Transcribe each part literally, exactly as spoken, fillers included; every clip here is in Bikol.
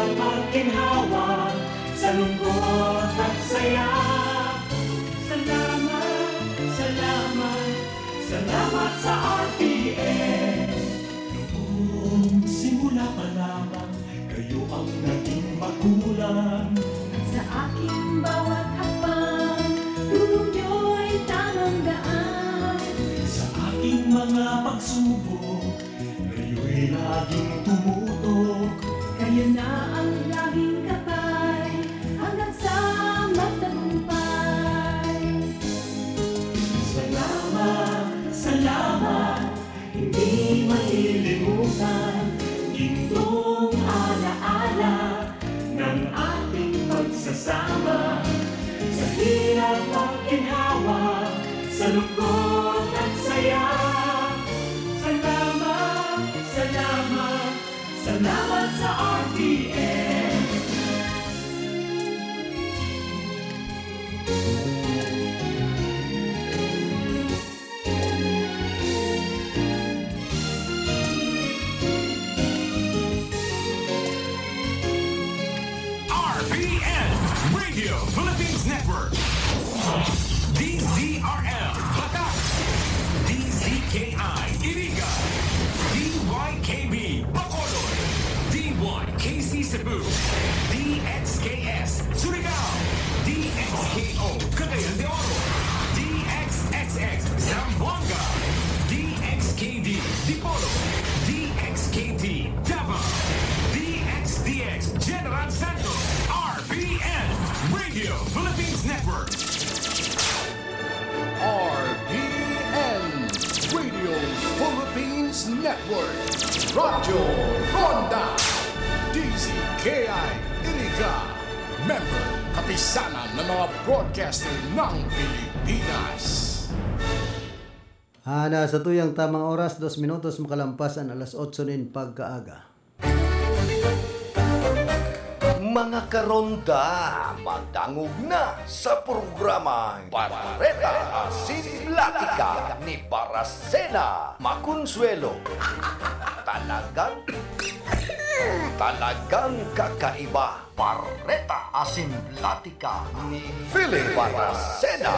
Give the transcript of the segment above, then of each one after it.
Pagginhawa sa lungkot at saya. Salamat, salamat, salamat sa R T N. Noong simula pa lamang, kayo ang naging magulang. Sa aking bawat hakbang, tulong niyo'y tamang daan. Sa aking mga pagsubok, kayo'y laging tumutok. Kayo na ang laging kapay, hanggang sa magtagumpay. Salamat, salamat, hindi malilimutan. Gintong alaala ng ating pagsasama. Sa hirap at ginhawa, sa lungkot at saya. Salamat, salamat, salamat sa R T N. R P N, Radio Philippines Network. D Z R L, Batac. D Z K I, Iriga. D Y K B, Bacolod. D Y K C Cebu. D X K S, Surigao. D X K O, Cagayan de Oro. D X X X, Zamboanga. D X K D, Dipolog. D X K T, Davao. D X D X, General Santos. R P N, Radio Philippines Network. R P N, Radio Philippines Network. Radyo Ronda, D Z K I Iriga. Member, Kapisanan ng mga Broadcaster ng Pilipinas. Ah, na sa tuyang tamang oras, dos minutos makalampas an alas otso nin pagkaaga. Mga karonda, madangog na sa programang Bareta Asin Platika ni Barasena Maconsuelo. Talagang, talagang kakaiba. Bareta Asin Platika ni Philip Barasena.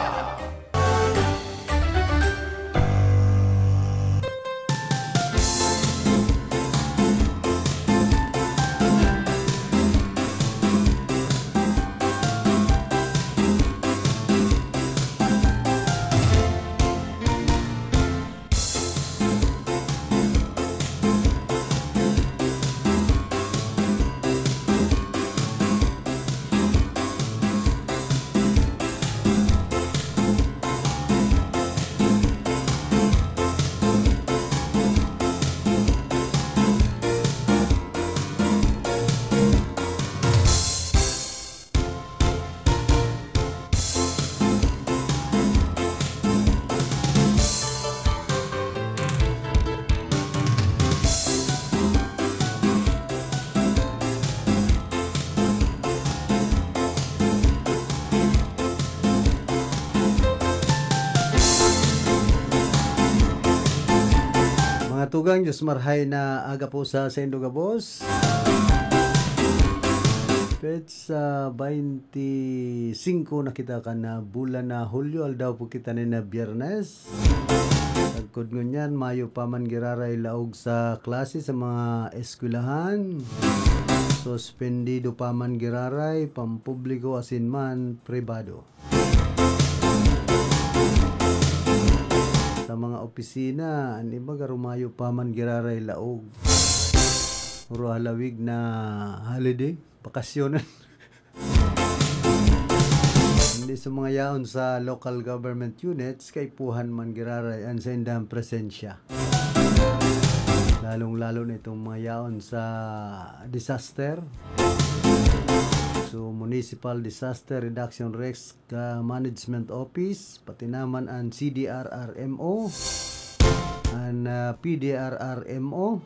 Mga tugang, Diyos marhay na aga po sa saindo gabos. Petsa baynte singko na kita kan, ah, bulan na Hulyo, aldaw po kita nin, ah, Biyernes. Sagkod ngunyan, mayo pa man giraray laog sa klase sa mga eskwelahan. Suspendido pa man giraray, pampubliko asin man pribado. Sa mga opisina, an iba garo mayo pa man giraray laog. Puro halawig na holiday, bakasyonan. Hindi sa mga yaon sa local government units, kaipuhan man giraray an saindang presensya. Lalong-lalo na itong mga yaon sa disaster. So, Municipal Disaster Reduction Risk, ah, Management Office, pati naman an C D R R M O, an, ah, P D R R M O.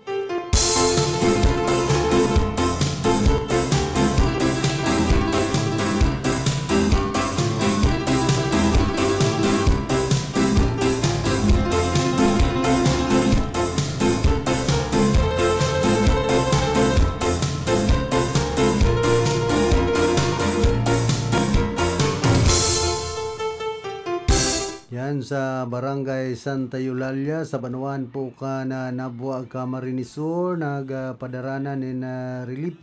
Yan sa Barangay Santa Eulalia, sa banwaan po kan Nabua, Camarines Sur, nagpadara na nin, ah, relief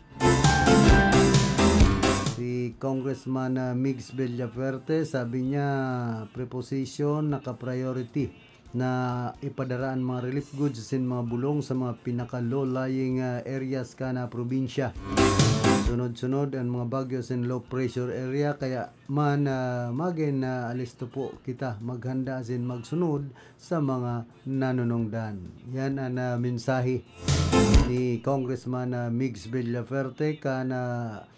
si Congressman, ah, Migs Villafuerte. Sabi niya, preposition, naka-priority na ipadara an mga relief goods asin mga bulong sa mga pinaka-low-lying, ah, areas kan probinsya. Sunod-sunod an mga bagyo asin low pressure area, kaya man, ah, magin, ah, alisto po kita, maghanda asin magsunod sa mga nanunungdan. Yan an, ah, mensahe ni Congressman, ah, Migs Villafuerte kan, ah,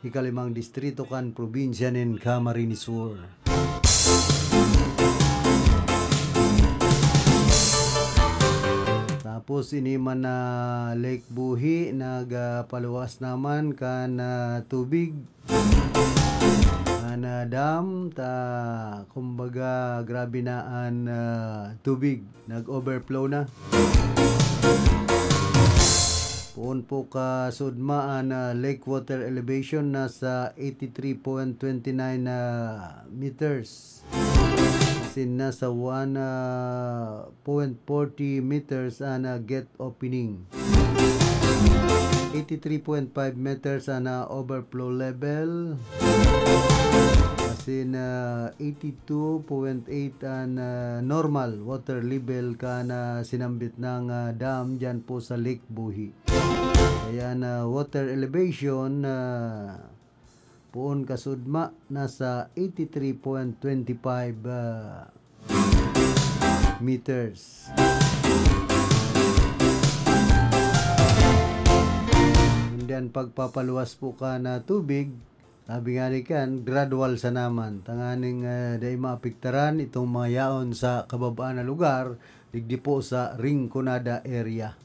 ikalimang distrito kan probinsya nin Camarines Sur. Tapos ini man na Lake Buhi, nagpaluwas naman kan, ah, tubig. An, ah, dam, ta, kumbaga, grabe na an, ah, tubig. Nag-overflow na. Poon po kasudma an, ah, lake water elevation, nasa eighty-three point twenty nine, ah, meters. Asin nasa one, ah, point forty meters an, ah, gate opening. Eighty-three point five meters an, ah, overflow level. Asin, ah, eighty-two point eight an, ah, normal water level kan, ah, sinambit nang, ah, dam diyan po sa Lake Buhi. Kaya na water elevation, ah, poon kasudma, nasa eighty-three point twenty five, ah, meters. Kundi an pagpapaluwas po kan tubig, sabi nga ni kan, gradual sana man, tanganing, ah, dai maapektaran itong mga yaon sa kababaan na lugar, digdi po sa Rinconada area.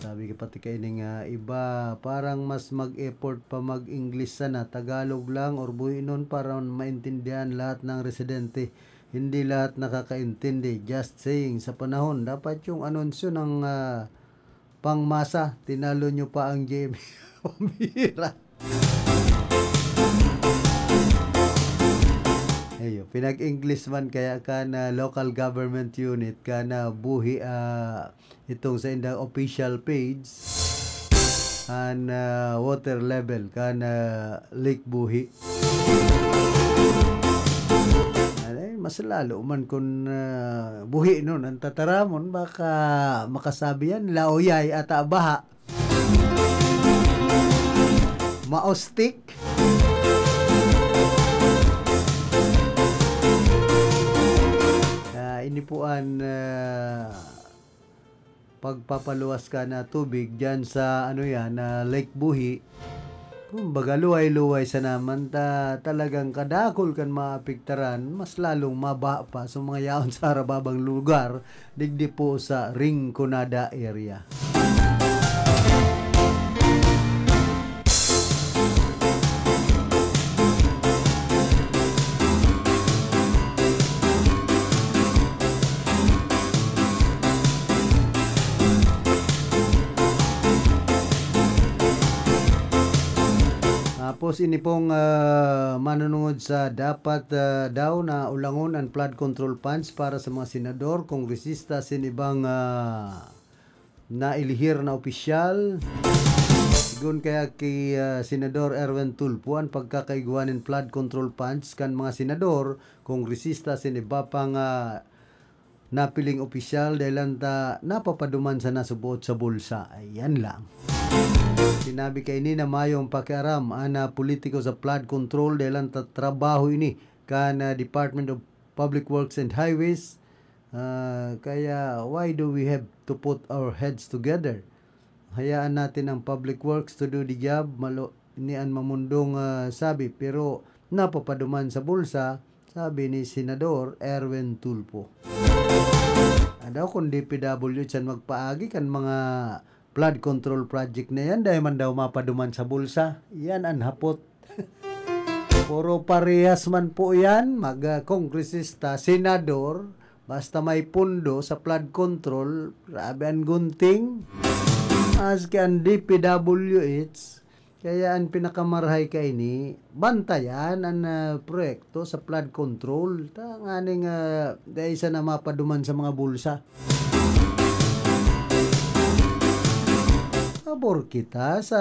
Sabi ka pati kaining, ah, iba, parang mas mag-effort pa mag-English sana, Tagalog lang or Buhinon para maintindihan lahat ng residente. Hindi lahat nakakaintindi. Just saying, sa panahon, dapat yung anunsyo ng, ah, pangmasa, tinalo nyo pa ang J M A. Pambihira. Ayo, pinag-English man kaya kan local government unit, kan Buhi, ah, itong sa indang official page, an, ah, water level kan, ah, Lake Buhi. Ay, mas lalo man kun, ah, Buhinon an tataramon, baka makasabi yan, lauyay ata baha. Maostik. Ah, ini po an, ah, pagpapaluwas kan tubig diyan sa, ano yan, ah, Lake Buhi. Kumbaga, luway-luway sana man ta, talagang kadakul kan maapektaran, mas lalong mabaha pa. So, mga yaon sa harababang lugar, digdi po sa Rinconada area. Tapos ini pong, ah, manunungod sa dapat, ah, daw na ulangon an flood control funds para sa mga senador, kongresista, sin ibang, ah, nailihir na opisyal. Sigon kaya ki, ah, Senador Erwin Tulfo, an pagkakaigwa nin flood control funds kan mga senador, kongresista, sin iba pang, ah, napiling opisyal, dahelan ta napapaduman sana subot sa bulsa. Ayan lang. Sinabi kaini na mayong pakiaram an, ah, politiko sa flood control, dahelan ta trabaho ini kan, ah, Department of Public Works and Highways. Ah, kaya, why do we have to put our heads together? Hayaan natin ang Public Works to do the job. Malo, ni an mamundong, ah, sabi, pero napapaduman sa bulsa, sabi ni Senador Erwin Tulfo. Adaw kung D P W siyan magpaagi kan mga flood control project na yan, dahil man daw mapaduman sa bulsa. Yan an hapot. Puro parehas man po yan, mag, ah, kongresista, senador, basta may pundo sa flood control, grabe an gunting. Maski an D P W H, Kaya an pinakamarahay kaini, bantayan an, ah, proyekto sa flood control. Tanganing, ah, dai sana mapaduman sa mga bulsa. Pabor kita sa,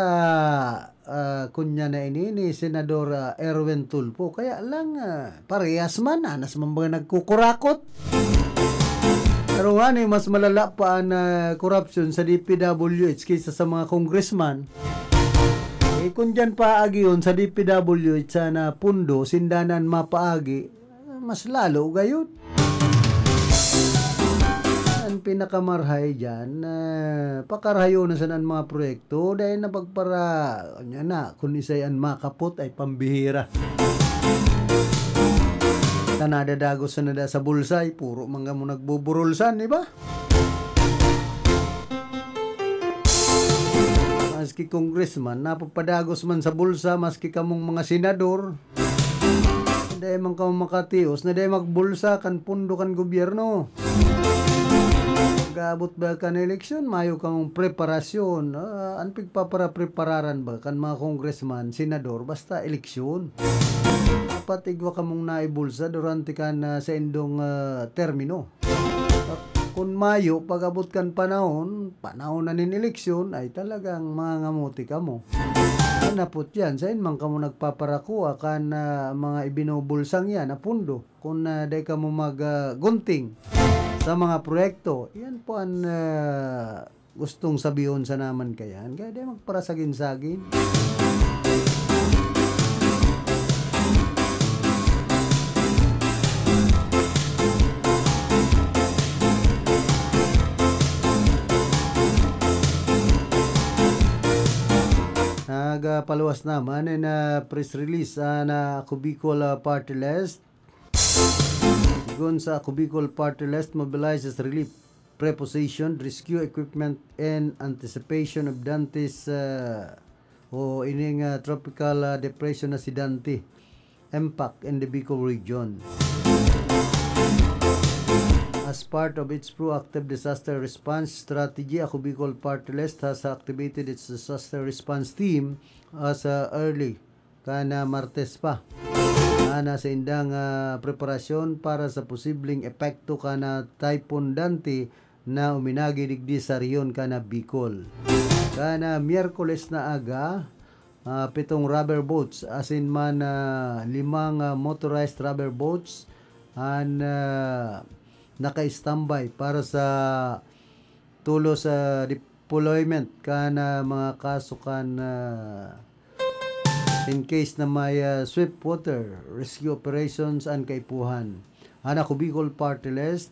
ah, kunya na ini ni Senador, ah, Erwin Tulfo. Kaya lang, ah, parehas man, anas man mga nagkukurakot. Pero ngani, mas malala pa an, ah, korupsyon sa D P W H kaysa sa mga congressman. Eh, kung diyan paagihon sa D P W H sana pundo, sinda na an mapaagi, mas lalo gayod. An pinakamarahay diyan, ah, pakarahayon na sana an mga proyekto, dahil na pagpara-, anya na, kun isay an makapot ay pambihira. Ta nadadagos na da sa bulsa, ay puro man kamo nagbuburulsan, di ba? Maski congressman, napapadagos man sa bulsa, maski kamong mga senador, dai man kamo makatios na dai magbulsa kan pondo kan gobyerno. Pag-aabot ba kan eleksyon, mayo kamong preparasyon. Ah, an pigpapara-prepararan ba kan mga congressman, senador, basta eleksyon? Dapat igwa kamong naibulsa durante kan, ah, saindong, ah, termino. Kun mayo, pag-abot kan panahon, panahon na nin eleksyon, ay talagang mangangamuti kamo. Napot yan, sain man kamo nagpaparakua kan, ah, mga ibinubulsang yan na pundo? Kun, ah, dai kamo mag, ah, gunting sa mga proyekto, yan po an, ah, gustong sabihon sana man kayan. Kaya dai magparasagin-sagin. Nagpaluwas naman an, ah, press release, ah, na Ako Bicol, ah, Party List. Sigon sa Ako Bicol Party List, mobilizes relief preposition, rescue equipment in anticipation of Dante's, ah, o ining, ah, tropical, ah, depression na si Dante, impact in the Bicol region. As part of its proactive disaster response strategy, Ako Bicol Party List has activated its disaster response team as, ah, early kan, ah, Martes pa. An saindang, ah, preparasyon para sa posibleng epekto kan, ah, Typhoon Dante na uminagi digdi sa rehiyon kan, ah, Bicol. Kan, ah, Miyerkules na aga, ah, pitong rubber boats, asin man, ah, limang, ah, motorized rubber boats an, ah, naka-standby para sa tulos sa deployment kan, ah, mga kaso kan, ah, in case na may, ah, swift water rescue operations an kaipuhan. An Ako Bicol Party List,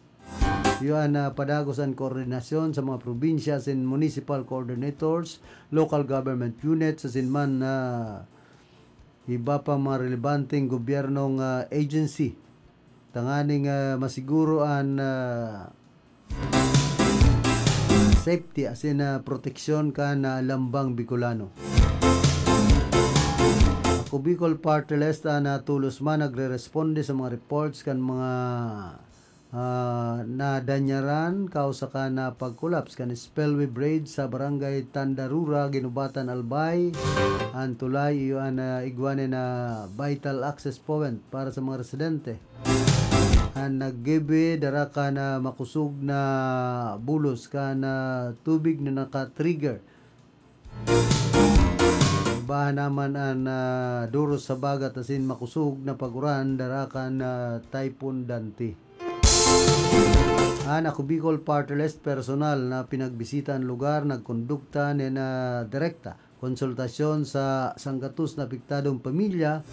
iyo an, ah, padagos an koordinasyon sa mga probinsya asin municipal coordinators, local government units, asin man, ah, iba pa mga relevanteng gobyernong, ah, agency tanganing, ah, masiguro an, ah, safety asin, ah, proteksyon kan, ah, lambang Bicolano. Ako Bicol Party List, ah, na tulos man nagreresponde sa mga reports kan mga, ah, nadanyaran kausa kan, ah, pag-collapse kan spillway bridge sa Barangay Tandarura, Guinobatan, Albay. An tulay iyo an, ah, igwa nin, ah, vital access point para sa mga residente. An naggibi dara kan, ah, makosog na bulos kan, ah, tubig na naka-trigger. Iba naman an, ah, duros sa bagat asin makosog na pag-uran dara kan, ah, Typhoon Dante. An Ako Bicol Party List personal na pinagbisita an lugar, nagkondukta nin, ah, direkta konsultasyon sa sanggatos na apektadong pamilya,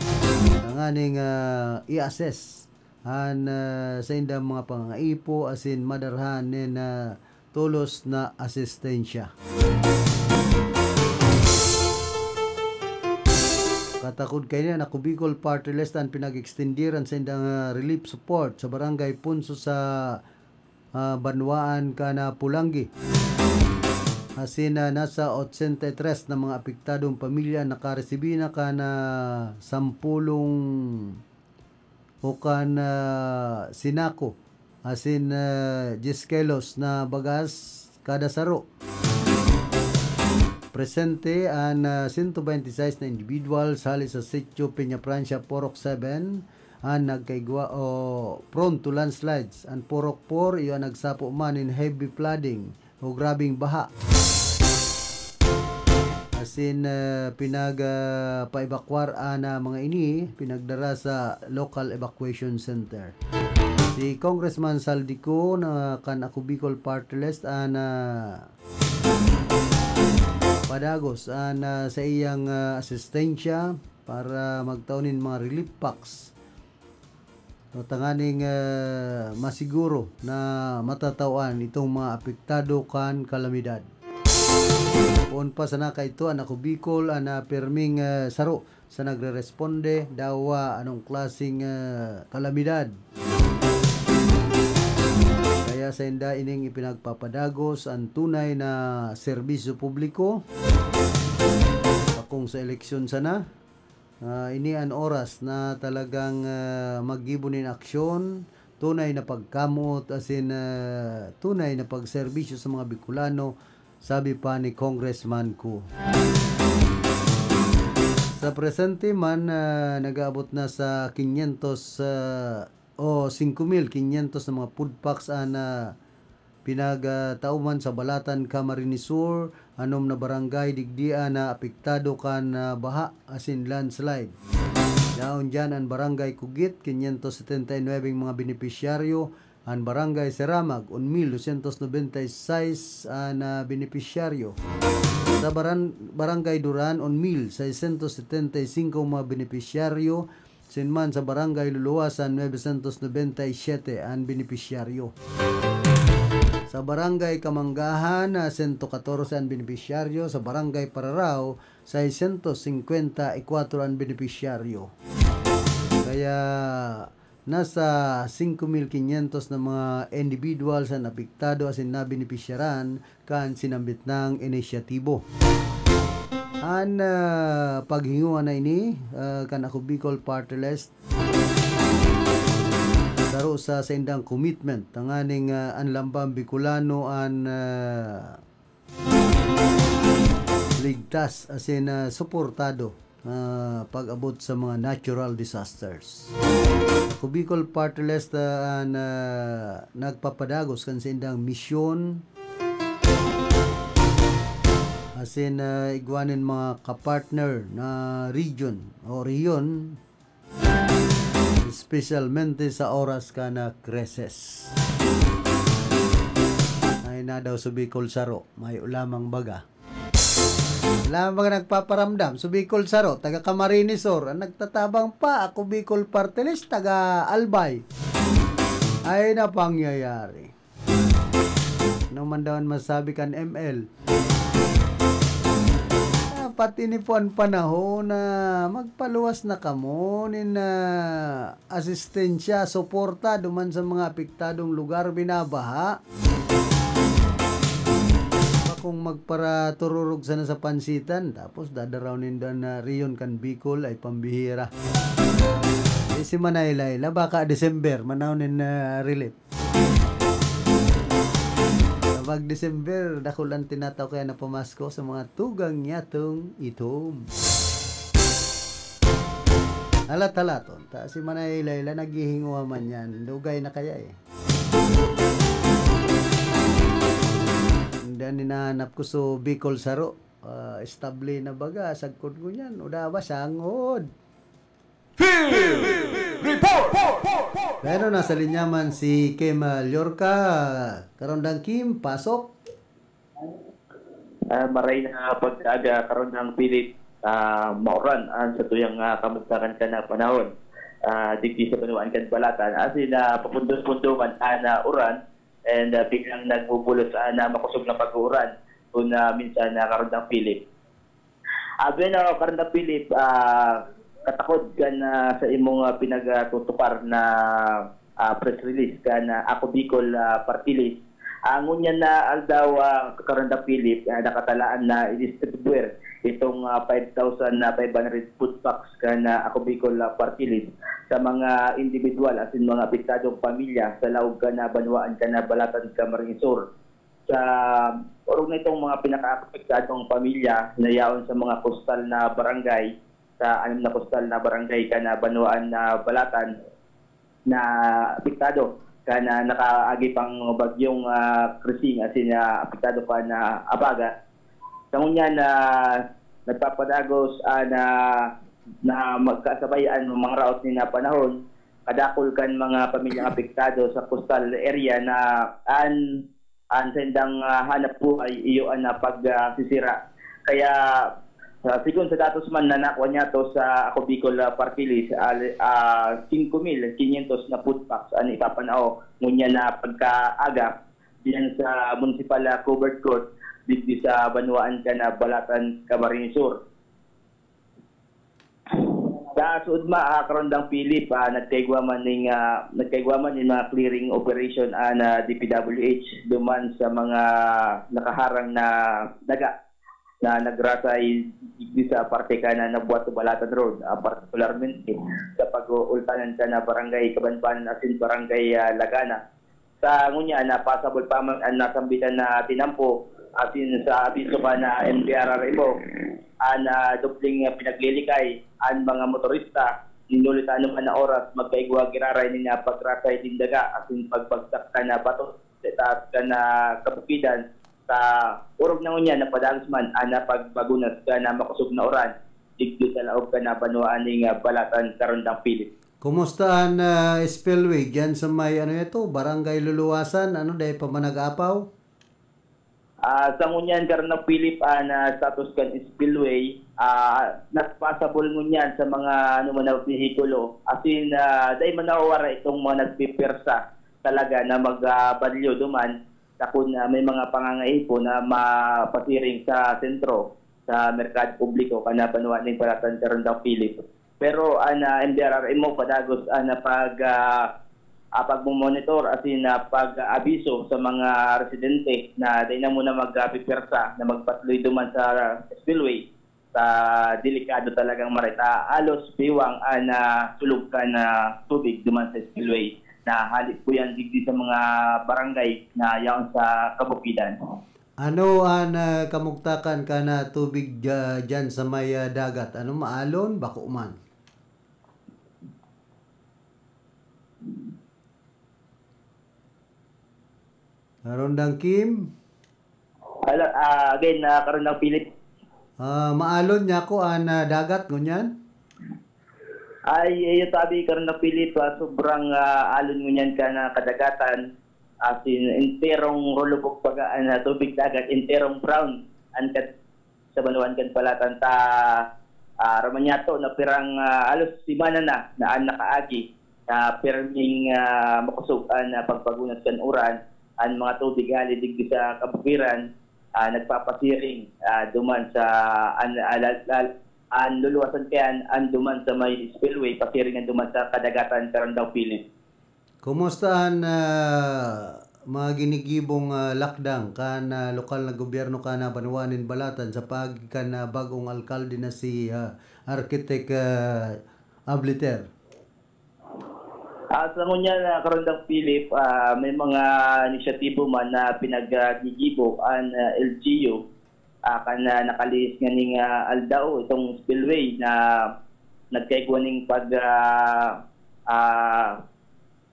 tanganing, ah, i-assess an, ah, saindang mga pangangaipo asin madarhan nin, ah, tulos na asistensya. Katakod kaini, an Ako Bicol Party List an pinag-extendir an saindang, ah, relief support sa Barangay Punso sa ah, banwaan kan, ah, Polangui. Asin, ah, nasa ochenta y tres na mga apektadong pamilya an nakaresibi na kan, ah, sampolong o kan, ah, sinako asin, ah, dyes kilos na bagas kada saro. Presente an, ah, sento bente y seis na individual hali sa Sitio Peñafrancia, Purok seven, an nagkaigwa o prone to landslides. An Purok four, iyo an nagsapo man nin heavy flooding o grabeng baha. Asin, ah, pinag, ah, paebakwar an, ah, mga ini, pinagdara sa local evacuation center. Si Congressman Zaldy Co na kan Ako Bicol Party List an, ah, padagos an, ah, sa iyang, ah, asistensya para magtao nin mga relief packs. O, tanganing, ah, masiguro na matatawan itong mga apektado kan kalamidad. Poon pa sana kaidto an Ako Bicol, an, ah, pirming, ah, saro sa nagreresponde, dawa anong klaseng, ah, kalamidad. Kaya sainda ining ipinagpapadagos an tunay na serbisyo publiko. Bakong sa eleksyon sana, ah, ini an oras na talagang, ah, maggibo nin aksyon, tunay na pagkamoot, asin, ah, tunay na pagserbisyo sa mga Bicolano, sabi pa ni Congressman Co. Sa presente man, ah, nag-aabot na sa kinyentos, ah, o singko mil kinyentos na mga food packs an, ah, pinagtao man sa Balatan, Camarines Sur, anom na barangay digdi an naapektado kan, ah, baha asin landslide. Yaon diyan an Barangay Kugit, kinyentos setenta y nuebe mga benepisyaryo, an Barangay Seramag, un mil dosyentos nobenta y seis an, ah, benepisyaryo. Sa baran-, Barangay Duran, un mil seisyentos setenta y singko mga benepisyaryo, asin man sa Barangay Luluwasan, nuebe syentos nobenta y siyete an benepisyaryo. Sa Barangay Kamanggahan, ah, sento katorse an benepisyaryo. Sa Barangay Pararao, seisyentos singkwenta y kwatro an benepisyaryo. Kaya nasa singko mil kinyentos na mga individuals an apektado asin nabenepisyaran kan sinambit nang inisyatibo. An, ah, paghingowa na ini, ah, kan Ako Bicol Party List, saro sa saindang commitment tanganing, ah, an lambang Bicolano an, ah, ligtas asin, ah, suportado, ah, pag-abot sa mga natural disasters. Ako Bicol Party List, ah, an, ah, nagpapadagos kan saindang misyon asin, ah, igwa nin mga kapartner na region o rehiyon, espesyalmente sa oras kan krisis. Ay na daw sa Bicol saro, may ulamang baga. Wala mga nagpaparamdam. Sa Bicol saro, taga Camarines Sur. Ang nagtatabang pa, Ako Bicol Party List, taga Albay. Ay na pangyayari. Ano man daw an masabi kan M L? Dapat ini po an panahon na magpaluwas na kamo nin, ah, asistensya, suporta duman sa mga apektadong lugar, binabaha. Bakong magparatururog sana sa pansitan, tapos dadaraw nindo an, ah, rehiyon kan Bicol, ay pambihira. Eh, si Manay Laila, baka December, manaw nin, ah, relief. Kapag December, dakul an tinataw kaya na pamasko sa mga tugang niyatong itom. Halat-halaton, ta si Manay Laila naghihinguha man yan. Dugay na kaya eh. Hindi, an hinahanap ko so Bicol saro. Ah, estable na baga, sagkod ko niyan. Udawa, sangod. Field Report! Pero nasa linya man si Kim, ah, Llorca. Karondang Kim, pasok. Ah, maray na pagkaaga, Karondang Philip, ah, mauran ang sa tuyang, ah, kamugtakan ka na panahon. Ah, digdi sa banwaan kan Balatan. Asin na papundos-pundungan ang, ah, uran and, ah, biglang nagbubulos ang, ah, makosog na pag-uuran kun, ah, minsan na, Karondang Philip. Ah, bueno, Karondang Philip, ah, katakod kan, ah, sa imong, ah, pinagtutukar na, ah, press release kan, ah, Ako Bicol, ah, Party List. Ah, ngunyan na aldaw, ah, Karondang Philip, ah, nakatalaan na i-distribuer itong, ah, five thousand five hundred food packs kan, ah, Ako Bicol, ah, Party List sa mga individual asin mga apektadong pamilya sa laog kan, ah, banwaan kan, ah, Balatan, Camarines Sur. sa orog na itong mga pinakaapektadong pamilya na yaon sa mga kustal na barangay, sa anim na kustal na barangay kan, ah, banwaan na Balatan na apektado kan, ah, nakaagi pang bagyong, ah, Krising asin, ah, apektado pa na abaga. Sa ngunyan na nagpapadagos, ah, na, na magkasabay an mga raot ni na panahon, kadakul kan mga pamilyang apektado sa coastal area na an, an saindang, ah, hanap buhay iyo an, ah, pagsisira. Kaya, ah, sigon sa datos man na nakuha niyato sa Ako Bicol, ah, Party List, ah, ah, singko mil kinyentos na food packs an ipapanao ngunyan na pagkaaga diyan sa municipal, ah, covered court digdi sa banwaan kan, ah, Balatan, Camarines Sur. Sa suod ma, ah, Karondang Philip, ah, nagkaigwa man ning, ah, nagkaigwa man ning mga clearing operation an, ah, D P W H duman sa mga nakaharang na daga na nagrasay digdi sa parte kan, ah, Nabuato Balatan Road, ah, partikularmente sa pag-uultanan kan, ah, Barangay Kabanbanan asin Barangay, ah, Lagana. Sa ngunyan na pasabol pa man an nasambitan na tinampo, asin sa abiso pa na M D R R M O, an, ah, dobleng, ah, pinaglilikay an mga motorista. Nin duli ta anoman na oras, magkaigwa giraray nin, ah, pagrasay nin daga asin pagbagsak kan, ah, bato sa itaas kan, ah, kabukidan. Sa orog na ngunyan, napadagos man an, ah, pagbagunas kan, ah, makosog na uran digdi sa laog kan, ah, banwaan ning, ah, Balatan, Karondang Philip. Kumusta an, ah, spillway diyan sa may, ano ito, Barangay Luluwasan? Ano, dai pa man nag-apaw? Ah, sa ngunyan, Karondang Philip, an, ah, status kan spillway, ah, nagpasabol ngunyan sa mga, ano man na, behikulo. Asin, ah, dai man nawawara itong mga nagpipwersa talaga na mag, ah, badlyo duman. Sakon, ah, may mga pangangaipo na mapasiring sa sentro, sa merkado publiko, kan banwaan ning Balatan, Karondang Philip. Pero an, ah, M D R R M O padagos an, ah, pag, ah, ah, pagmomonitor asin, ah, pag-abiso sa mga residente na dai na muna magpipwersa na magpatuloy duman sa spillway sa delikado talagang maray ta. Halos bewang an, ah, sulog kan, ah, tubig duman sa spillway na hali po yan digdi sa mga barangay na yaon sa kabukidan. Ano an, ah, kamugtakan kan, ah, tubig, ah, diyan sa may, ah, dagat? Ano, maalon? Bako man? Karondang Kim? Hello, ah, again, ah, Karondang Philip. Ah, maalon niya ako an, ah, dagat, ngunyan? Ay, iyo tabi, Karondang Philip, ah, sobrang, ah, alon ngunyan kan, ah, kadagatan. As in, enterong rulubog baga an, ah, tubig dagat, enterong brown an kad-, sa banwaan kan Balatan ta, ah, aram man niyato na pirang, ah, halos semana na, na an nakaagi na pirming, ah, makosog an, ah, pagbagunas kan uran, an mga tubig hali digdi sa kabukiran, ah, nagpapasiring, ah, duman sa an, ah, lal-, lal-, an luluwasan kaya an duman sa may spillway, pasiring an duman sa kadagatan, Karondang Philip. Kumusta an, ah, mga ginigibong, ah, lakdang kan, ah, lokal na gobyerno kan, ah, banwaan nin Balatan sa paagi kan, ah, bag-ong alkalde na si, ah, Architect, ah, Abliter? Ah, sa ngunyan, ah, Karondang Philip, ah, may mga inisyatibo man na pinaggigibo an, ah, L G U, ah, kan, ah, nakalihis nganing, ah, aldaw, itong spillway na nagkaigwa ning pag, ah, ah,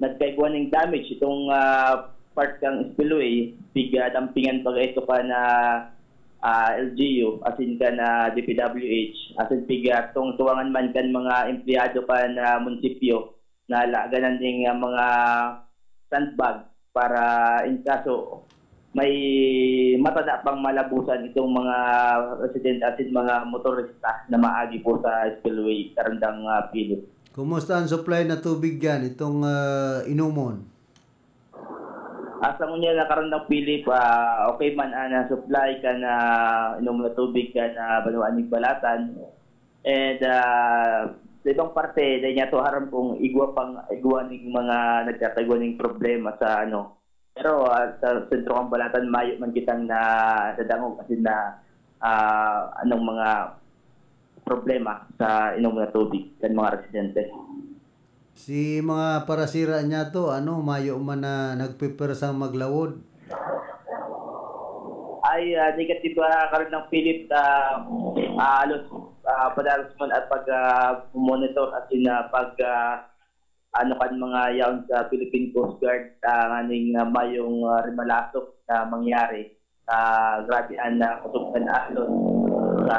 nagkaigwa ning damage itong, ah, part kang spillway, pigdampingan baga ito kan, ah, ah, L G U, asin kan, ah, D P W H, asin pigtungtuwangan man kan mga empleyado kan, ah, munisipyo na laganan ning, ah, mga sandbag para in kaso may matada pang malabusan itong mga residente asin mga motorista na maagi po sa spillway, Karandang, ah, Philip. Kumusta ang supply na tubig diyan, itong, ah, inomon? Ah, sa ngunyan na, Karandang Philip, ah, okay man ang, ah, supply kan, ah, inomon na tubig kan, ah, banwaan nin Balatan. And, ah, sa ibang parte, dai niyato aram kung igwa pang, igwa ning mga nagkakaigwa ning problema sa ano. Pero, ah, sa sentro kan Balatan, mayo man kitang nadadangog, as in na, ah, anong mga problema sa inom na tubig kan mga residente. Si mga parasira niyato, ano, mayo man na nagpipersang maglawod? Ay, ah, negative, ah, karon ang Philip sa, ah, halos, ah, padagos man at pag, ah, monitor at in, ah, pag, ah, ano kan mga yaon sa Philippine Coast Guard, ah, nganing, ah, mayong, ah, rimalasok na mangyari. Ah, grabe ang, ah, kusog kan alon sa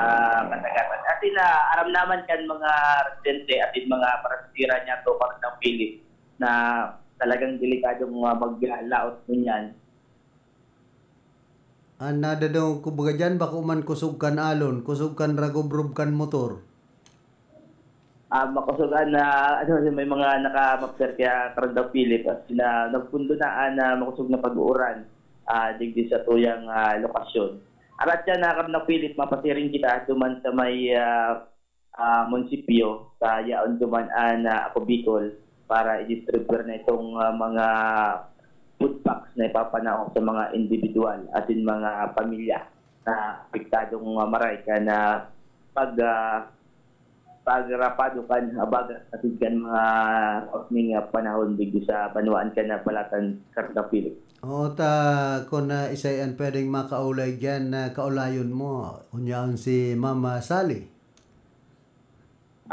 kadagatan. As in, ah, aram naman kan mga residente, as in, mga parasira niya to, karon ang Philip, na talagang delikadong, ah, maglaot ngunyan. An nadadangog ko baga diyan, bako man kusog kan alon, kusog kan ragubrob kan motor. Ah, makusog an, ah, ano, may mga naka-mapser kaya karandang Philip at na nagpundo na an, ah, makusog na pag-uuran, ah, digdi sa tuyang, ah, lokasyon. Arat siya na karandang Philip, mapasiring kita duman sa may, ah, ah, munisipyo sa yaon duman an, ah, Ako Bicol para i-distribute na itong, ah, mga food packs na ipapanaog sa mga individual, as in mga pamilya na apektadong, ah, maray kan pag, ah, pagrapado kan habagat asin kan mga kausning, ah, panahon digdi sa banwaan kan, ah, Balatan, Karga, Philip. Oo, ta, kun, ah, isay an pwedeng makaulay diyan, ah, kaulayon mo, unyaon si Mama Sally.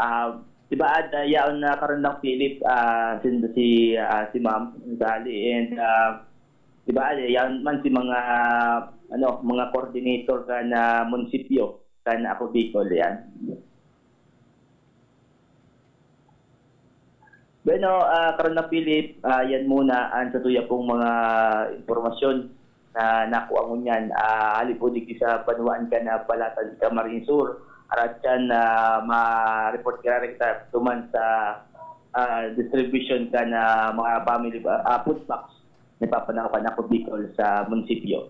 Ah, di ba, ad-, ah, yaon na karon lang, Philip, ah, si, si, ah, si Ma'am Sally, and, ah, di ba, ad-, yaon man si mga, ano, mga coordinator kan munisipyo kan Ako Bicol, yan. Bueno, ah, karon na, Philip, ah, yan muna ang sa tuya pong mga impormasyon na nakuha ngunyan. Ah, hali po digdi sa banwaan kan Balatan, Camarines Sur. Arat kan, ah, ma-report ka rin kita duman sa, ah, distribution kan mga family, ah, food packs na ipapanaog kan Ako Bicol sa munisipyo.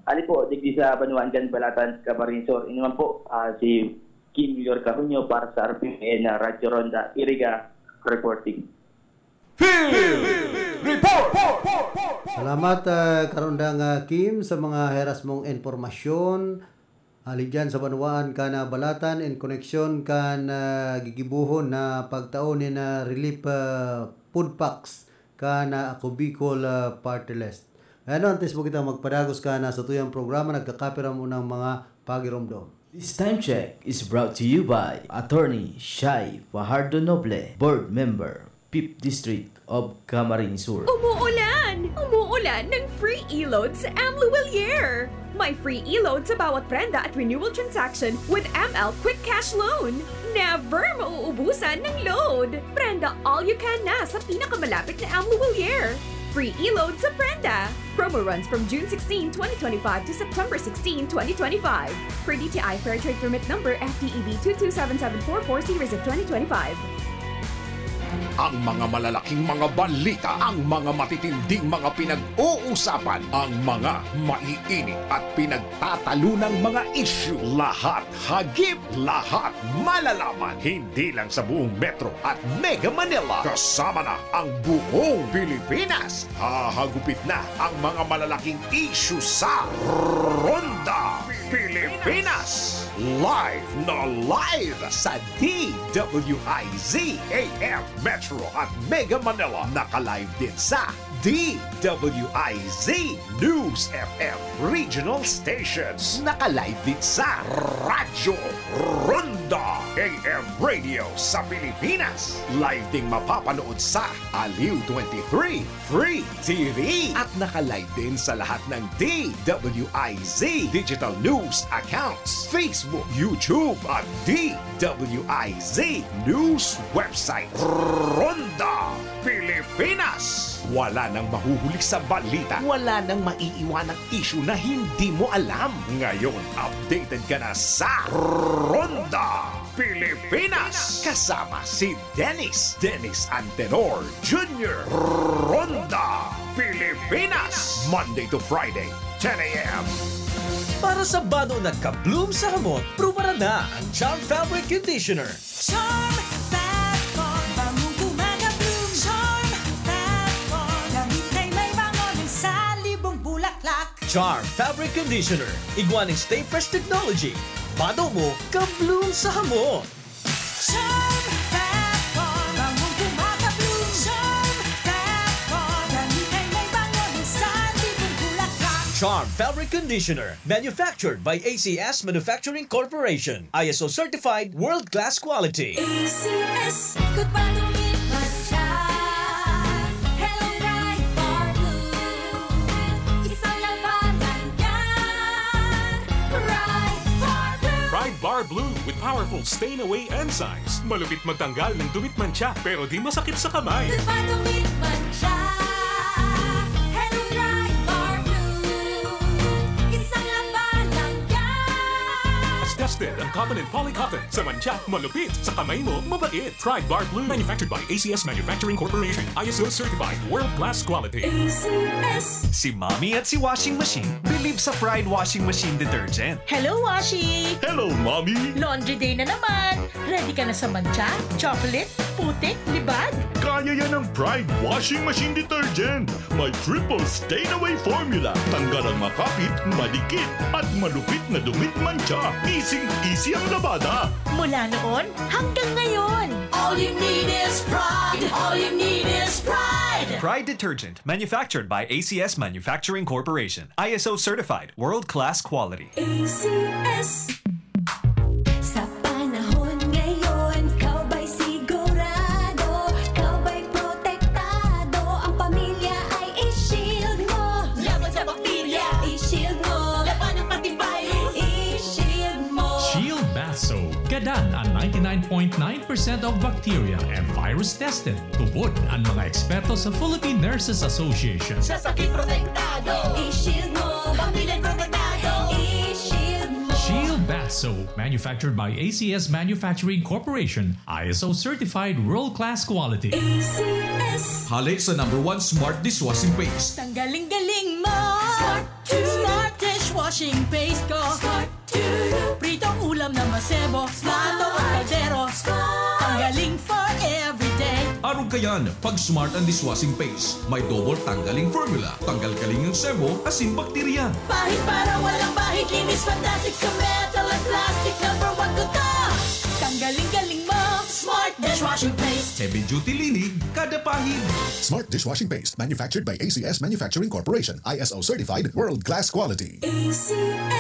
Hali po, digdi sa banwaan kan Balatan, Camarines Sur. Ini man po, ah, si Kim Lorca Junio para sa R P N Radyo Ronda, Iriga, reporting. Field Report! Salamat, ah, Karondang, ah, Kim, sa mga heras mong impormasyon. Hali dyan sa banwaan kan Balatan, in koneksyon kan, ah, gigibohon na pagtao nin, ah, relief, ah, food packs kan, ah, Ako Bicol, ah, Party List. Ano, antes mo kita magpadagos kan, ah, sa tuyang programa, nagkakapira mo ng mga pagiromdom. This time check is brought to you by Attorney Shai Fajardo Noble, Board Member, Fifth District of Camarines Sur. Umuulan! Umuulan ng free e-load sa M Luwilier! May free e-load sa bawat prenda at renewal transaction with M L Quick Cash Loan. Never mauubusan ng load! Prenda all you can na sa pinakamalapit na M Luwilier. Free e-load sa prenda! Promo runs from June sixteen, twenty twenty-five to September sixteen, twenty twenty-five. Per D T I Fair Trade Permit Number F T E B two two seven seven four four series of twenty twenty-five. Ang mga malalaking mga balita, ang mga matitinding mga pinag-uusapan, ang mga maiinit at pinagtatalunang mga isyu, lahat hagip, lahat malalaman, hindi lang sa buong Metro at Mega Manila, kasama na ang buong Pilipinas. Hahagupit na ang mga malalaking isyu sa Ronda Pilipinas. Live na live sa D W I Z A M Metro at Mega Manila. Naka-live din sa D W I Z News F M Regional Stations. Naka-live din sa Radyo Ronda A M Radio sa Pilipinas. Live ding mapapanood sa Aliw twenty-three Free T V. At naka-live din sa lahat ng D W I Z digital news accounts, Facebook, YouTube, at D W I Z News website. Ronda Pilipinas. Wala nang mahuhuli sa balita. Wala nang maiiwanang isyu na hindi mo alam. Ngayon, updated ka na sa Ronda Pilipinas. Kasama si Dennis, Dennis Antenor Junior. Ronda Pilipinas. Monday to Friday, ten a m. Para sa bado na ka-bloom sa hamot, prubaran na ang Charm Fabric Conditioner. Charm Fat Foam, bangong gumagabloom. Charm Fat Foam, damit ay may bango ng salibong bulaklak. Charm Fabric Conditioner, igwa ning Stay Fresh Technology. Bado mo, ka-bloom sa hamot. Charm Fat Foam, bangong gumagabloom. Charm Fat Foam, damit ay may bango ng salibong bulaklak. Charm Fabric Conditioner, manufactured by A C S Manufacturing Corporation. I S O certified, world-class quality. A C S, good pa dumitmangsa. Hello, Pride Bar Blue. Isang labanan yan. Pride Bar Blue. Pride Bar Blue with powerful stain away enzymes. Malupit magtanggal ng dumitmangsa, pero di masakit sa kamay. Good pa dumitmangsa. Hello, Pride Bar Blue. Isang labanan yan. Tested ang cotton and poly cotton. Sa mantsa, malupit. Sa kamay mo, mabait. Pride Bar Blue. Manufactured by A C S Manufacturing Corporation. I S O certified. World class quality. A C S. Si Mommy at si Washing Machine believe sa Pride Washing Machine Detergent. Hello, Washi! Hello, Mommy! Laundry day na naman! Ready ka na sa mantsa, chocolate, putik, libag? Kaya yan ng Pride Washing Machine Detergent. May triple stain away formula. Tanggal ang makapit, madikit, at malupit na dumitmangsa. Easy-easy ang labada. Mula noon hanggang ngayon. All you need is Pride. All you need is Pride. Pride Detergent, manufactured by A C S Manufacturing Corporation. I S O certified, world-class quality. A C S. Sa panahon ngayon, ikaw ba'y sigurado? Ikaw ba'y protektado? Ang pamilya ay i-shield mo. Laban sa bakterya, i-shield mo. Laban ng antivirus, i-shield mo. Shield Bath Soap. Gadan an ninety-nine point nine percent of bacteria and virus tested. Tubod an mga eksperto sa Philippine Nurses Association. Sa sakit protektado, i-shield mo. Pamilya protektado, i-shield mo. Shield Bath Soap, manufactured by A C S Manufacturing Corporation, I S O certified world-class quality. A C S. Hale sa number one smart dishwashing paste. Tanggaling-galing mo. Smart. Smart dishwashing paste ko. Smart. Pritong ulam na masebo, plato o kaldero. Ang galing for everyday. Arog kayan, pag Smart ang dishwashing paste. May double tanggaling formula. Tanggal galing ang sebo, asin bakterya. Pahid para walang bahid, linis fantastic sa metal at plastic. Number one ko to. Tanggaling-galing mo, Smart dishwashing paste. Heavy duty linig, kada pahid. Smart dishwashing paste, manufactured by A C S Manufacturing Corporation, I S O certified, world class quality. A C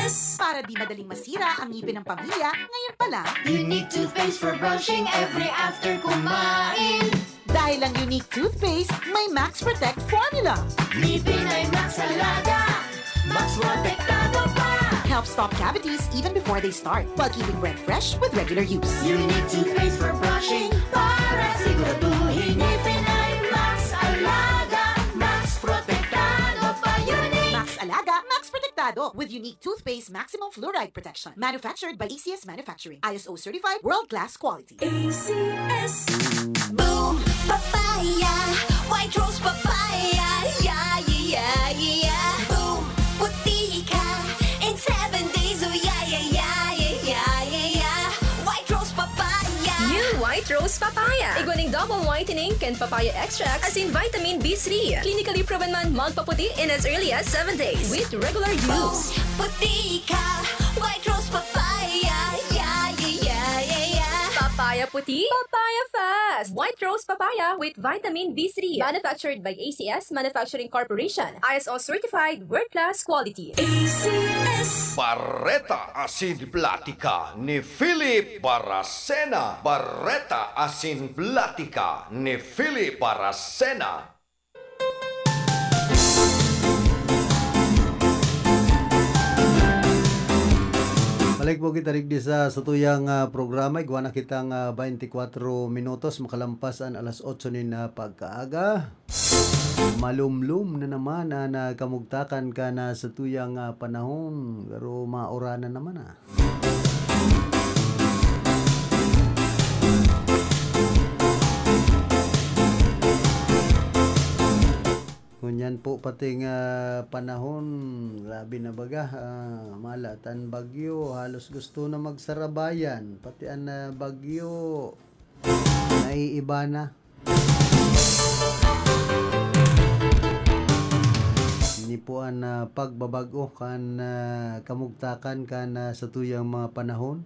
S. Para di madaling masira ang ngipin ng pamilya, ngayon pa lang. Unique toothpaste for brushing every after kumain. Dahil ang Unique toothpaste, may Max Protect formula. Ngipin ay Max Alaga, Max Protektado pa. Help stop cavities even before they start, while keeping breath fresh with regular use. Unique toothpaste for brushing para siguraduhin ngipin ay Max Alaga, Max Protektado pa. Unique. Max Alaga, Max Protektado with Unique Toothpaste Maximum Fluoride Protection. Manufactured by A C S Manufacturing. I S O certified, world-class quality. A C S. Boom Papaya, White Rose Papaya, yeah, yeah, yeah, yeah. Boom, puti ka in seven days, oh yeah, yeah, yeah, yeah, yeah, yeah, yeah. White Rose Papaya. New White Rose Papaya. Igwa ning double whitening kan papaya extract asin vitamin B three. Clinically proven man magpaputi in as early as seven days with regular use. Puti ka, White Rose Papaya. Yeah, yeah, yeah, yeah, yeah. Papaya puti, papaya fast. White Rose Papaya with vitamin B three. Manufactured by A C S Manufacturing Corporation. I S O certified, world class quality. A C S. Bareta asin platika ni Philip Baracena. Bareta asin platika ni Philip Baracena. Balik po kita digdi sa satuyang, ah, programa. Igwa na kitang, ah, twenty-four minutos makalampas an alas otso nin, ah, pagkaaga. Malumlom na naman an, ah, kamugtakan kan, ah, satuyang, ah, panahon. Pero mauranan naman, ah. Ngunyan po, pating, ah, panahon, grabe na baga, ah, mala ta an bagyo, halos gusto na magsarabayan, pati an, ah, bagyo, naiiba na. Ini po an, ah, pagbabag-o kan, ah, kamugtakan kan, ah, satuyang mga panahon.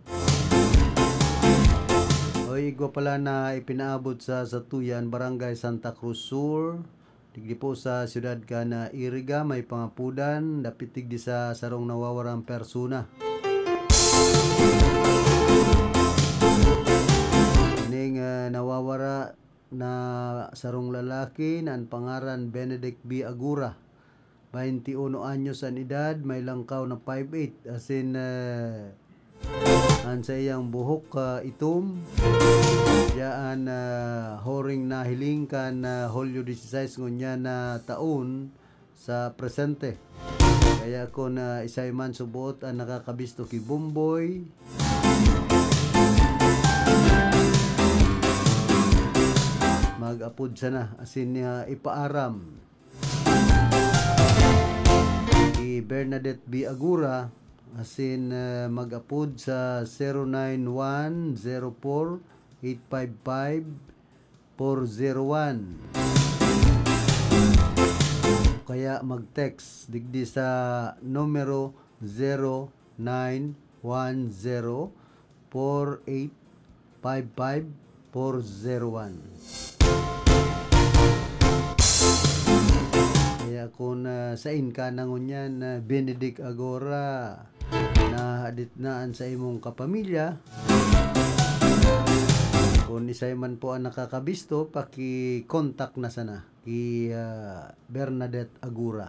O, igwa pala na ipinaabot sa satuyan, Barangay Santa Cruz Sur, Digdi po sa siyudad kan Iriga, may pangapudan, dapit digdi sa sarong nawawarang persona. Ning, ah, nawawara na sarong lalaki na an pangaran Benedict B. Agura. Bainti uno anyos an edad, may langkaw na five eight, asin, eh, an saiyang buhok, ah, itom. Dyan, ah, huring nahiling kan, ah, Hulyo dieciséis ngunyan na taon sa presente. Kaya kun, ah, isay man subot an nakakabisto ki Bomboy, mag-apod sana, asin, ah, ipaaram ki Bernadette B. Agura, asin, ah, mag-apod sa zero nine one zero four eight five five four zero one. Kaya mag-text digdi sa numero zero nine one zero four eight five five four zero one. Kaya kun, ah, sain ka na ngunyan, ah, Benedict Agora, nahadit na an sa imong kapamilya. Kun isay man po an nakakabisto, paki-contact na sana ki, ah, Bernadette Agura.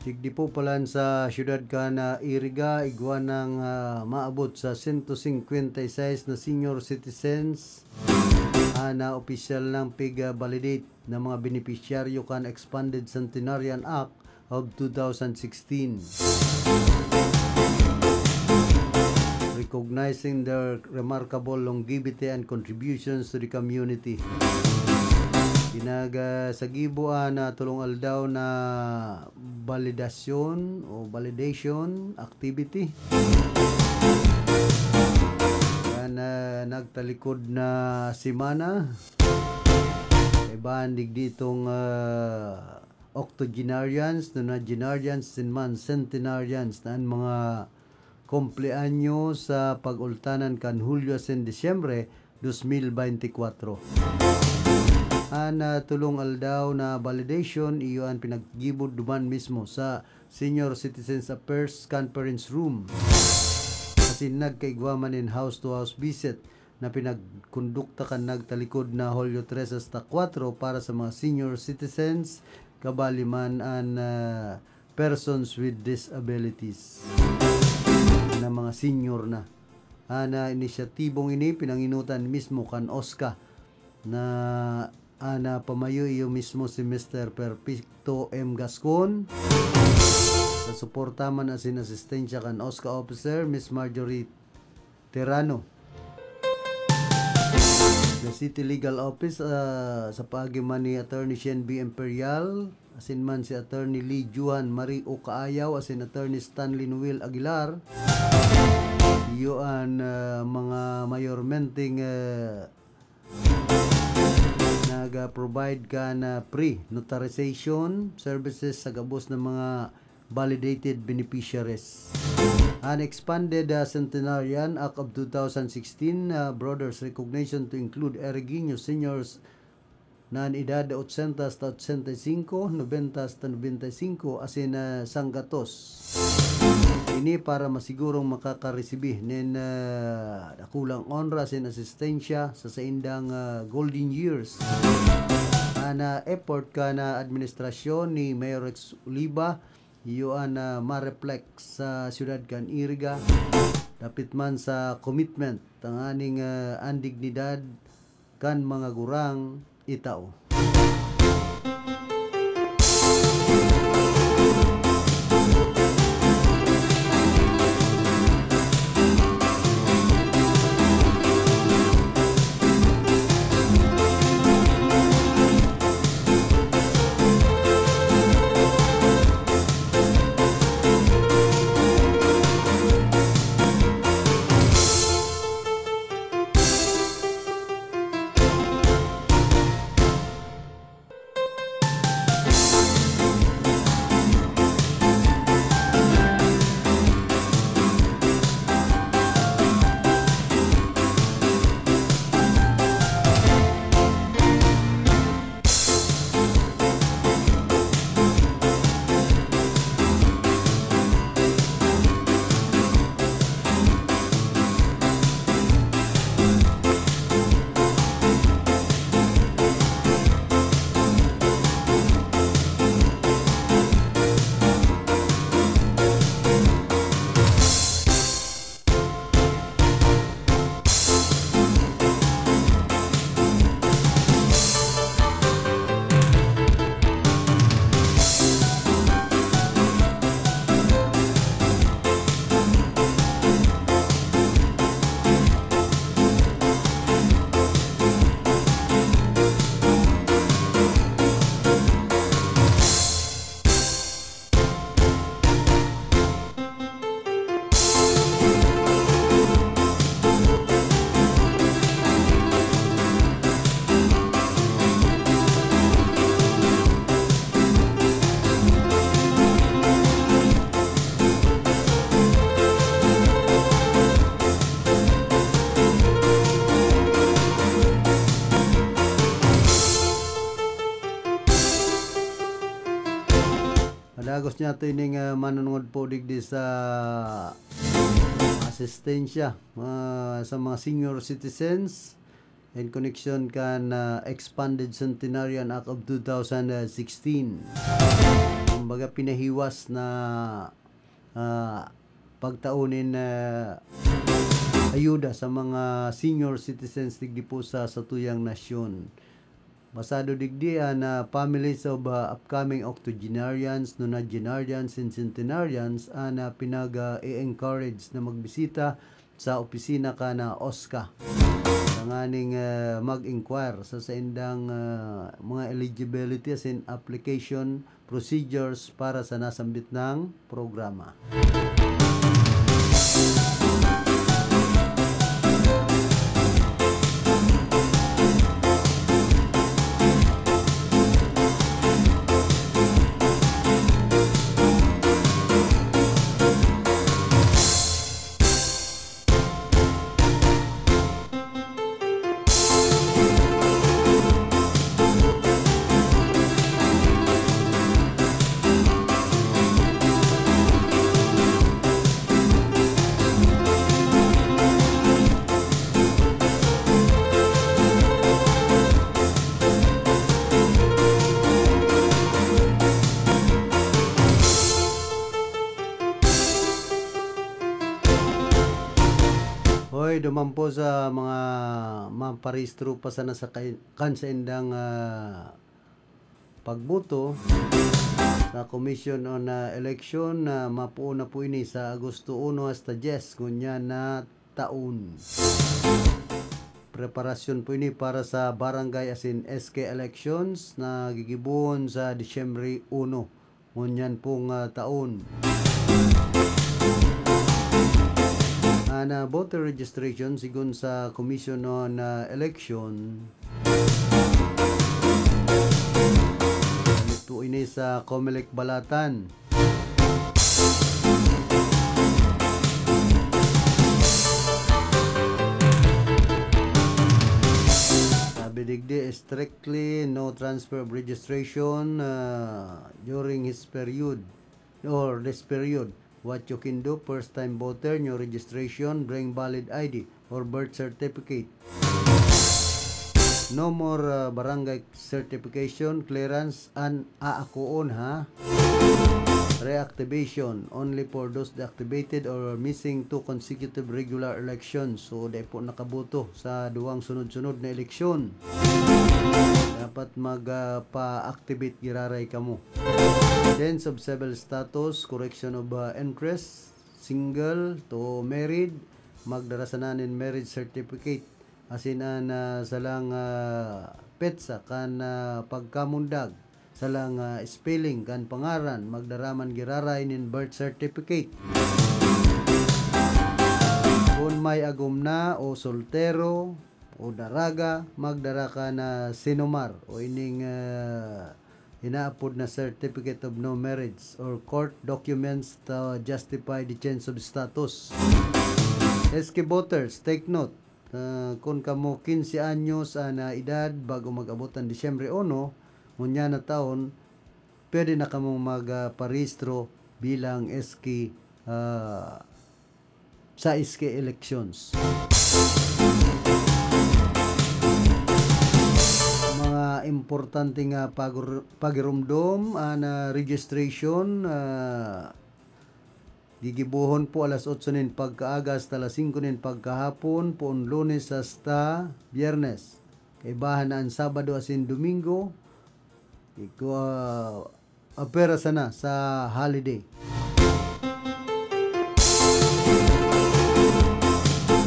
Digdi po palan sa siyudad kan Iriga, igwa nang, ah, maabot sa sento singkwenta y seis na senior citizens, ah, na opisyal nang pig-validate na mga benepisyaryo kan Expanded Centenarian Act of two thousand sixteen, recognizing their remarkable longevity and contributions to the community. Pinagsagibo an, ah, tolong aldaw na validasyon o validation activity. Yan, ah, nagtalikod na semana. Kaibahan digdi itong, ah, octogenarians, nonagenarians, asin man centenarians na an mga kumpleanyo sa pag-ultanan kan Hulyo asin Disyembre dos mil beintikwatro. An, ah, tolong aldaw na validation, iyo an pinaggibo duman mismo sa Senior Citizens Affairs Conference Room. Asin nagkaigwa man nin house-to-house visit na pinagkondukta kan nagtalikod na Hulyo tres hasta kwatro para sa mga senior citizens, kabali man an, ah, persons with disabilities na mga senior na. An, ah, inisyatibong ini pinanginutan mismo kan OSCA na an, ah, pamayo iyo mismo si Mister Perfecto M. Gascon. Sa suporta man asin asistensya kan OSCA officer, Miss Marjorie Terrano. The City Legal Office, ah, sa paagi man ni Attorney Shen B. Imperial, asin man si Attorney Lee Juan Marie Ocaayaw, asin Attorney Stanley Noel Aguilar. Iyo an, ah, mga mayormenteng, ah, nag-provide kan pre-notarization services sa gabos na mga validated beneficiaries. An Expanded, ah, Centenarian Act of two thousand sixteen, ah, broadens recognition to include Erigueños seniors na an edad ochenta hasta ochenta y cinco, nobenta hasta nobenta y cinco, asin, ah, sanggatos. Ini para masigurong makakaresibi nin, ah, dakulang onra asin asistensya sa saindang, ah, golden years. An, ah, effort kan, ah, administrasyon ni Mayor Rex Oliva, iyo an, ah, ma-reflect sa siyudad kan Iriga, dapit man sa commitment tanganing, ah, an dignidad kan mga gurang itao. niya to ining, ah, manunungod po digdi sa asistensya, ah, sa mga senior citizens in connection kan, ah, Expanded Centenarian Act of two thousand sixteen. Kumbaga, pinahiwas na, ah, pagtaon nin, ah, ayuda sa mga senior citizens digdi po sa satuyang nasyon. Basado digdi an, ah, families of, ah, upcoming octogenarians, nonagenarians, and centenarians an, ah, pinag, ah, i-encourage na magbisita sa opisina kan, ah, OSCA tanganing, ah, mag-inquire sa saindang, ah, mga eligibility as in application procedures para sa nasambit nang programa. Hoy, duman po sa mga maparehistro pa sana sa kay-, kan saindang, ah, pagboto sa Commission on, ah, Election, na mapoon na po ini sa Agosto uno hasta dyes ngunyan na taon. Preparasyon po ini para sa barangay asin S K elections na gigibohon sa Disyembre uno ngunyan pong, ah, taon. An, ah, voter registration, sigon sa Commission on, ah, Election, dito ini sa Comelec Balatan. Sabi digdi, strictly no transfer of registration, ah, during his period or this period. What you can do, first time voter, new registration, bring valid I D or birth certificate. No more, ah, barangay certification, clearance, an aakoon, ha? Reactivation, only for those deactivated or missing two consecutive regular elections. So, dai po nakaboto sa duwang sunod-sunod na eleksyon. Dapat mag, ah, pa-activate giraray kamo. Change of civil status, correction of, ah, interest, single to married, magdara sana nin marriage certificate. Asin an, ah, salang, ah, petsa kan, ah, pagkamundag, salang, ah, spelling kan pangaran, magdara man giraray nin birth certificate. Kun may agom na o soltero o daraga, magdara ka na sinumar o ining, ah, inaapod na certificate of no marriage or court documents to justify the change of status. S K voters, take note, ah, kun kamo quince anyos an, ah, edad bago mag-abot an Disyembre uno, ngunyan na taon, pwede na kamong mag, ah, parehistro bilang S K, ah, sa S K elections. Mga importante nga pagur-, pagirumdom, ah, na registration, ah, gigibohon po alas otso nin pagkaaga hasta alas singko nin pagkahapon, poon Lunes hasta Biyernes. Kaibahan na an Sabado asin Domingo, igwa, ah, pwera sana sa holiday.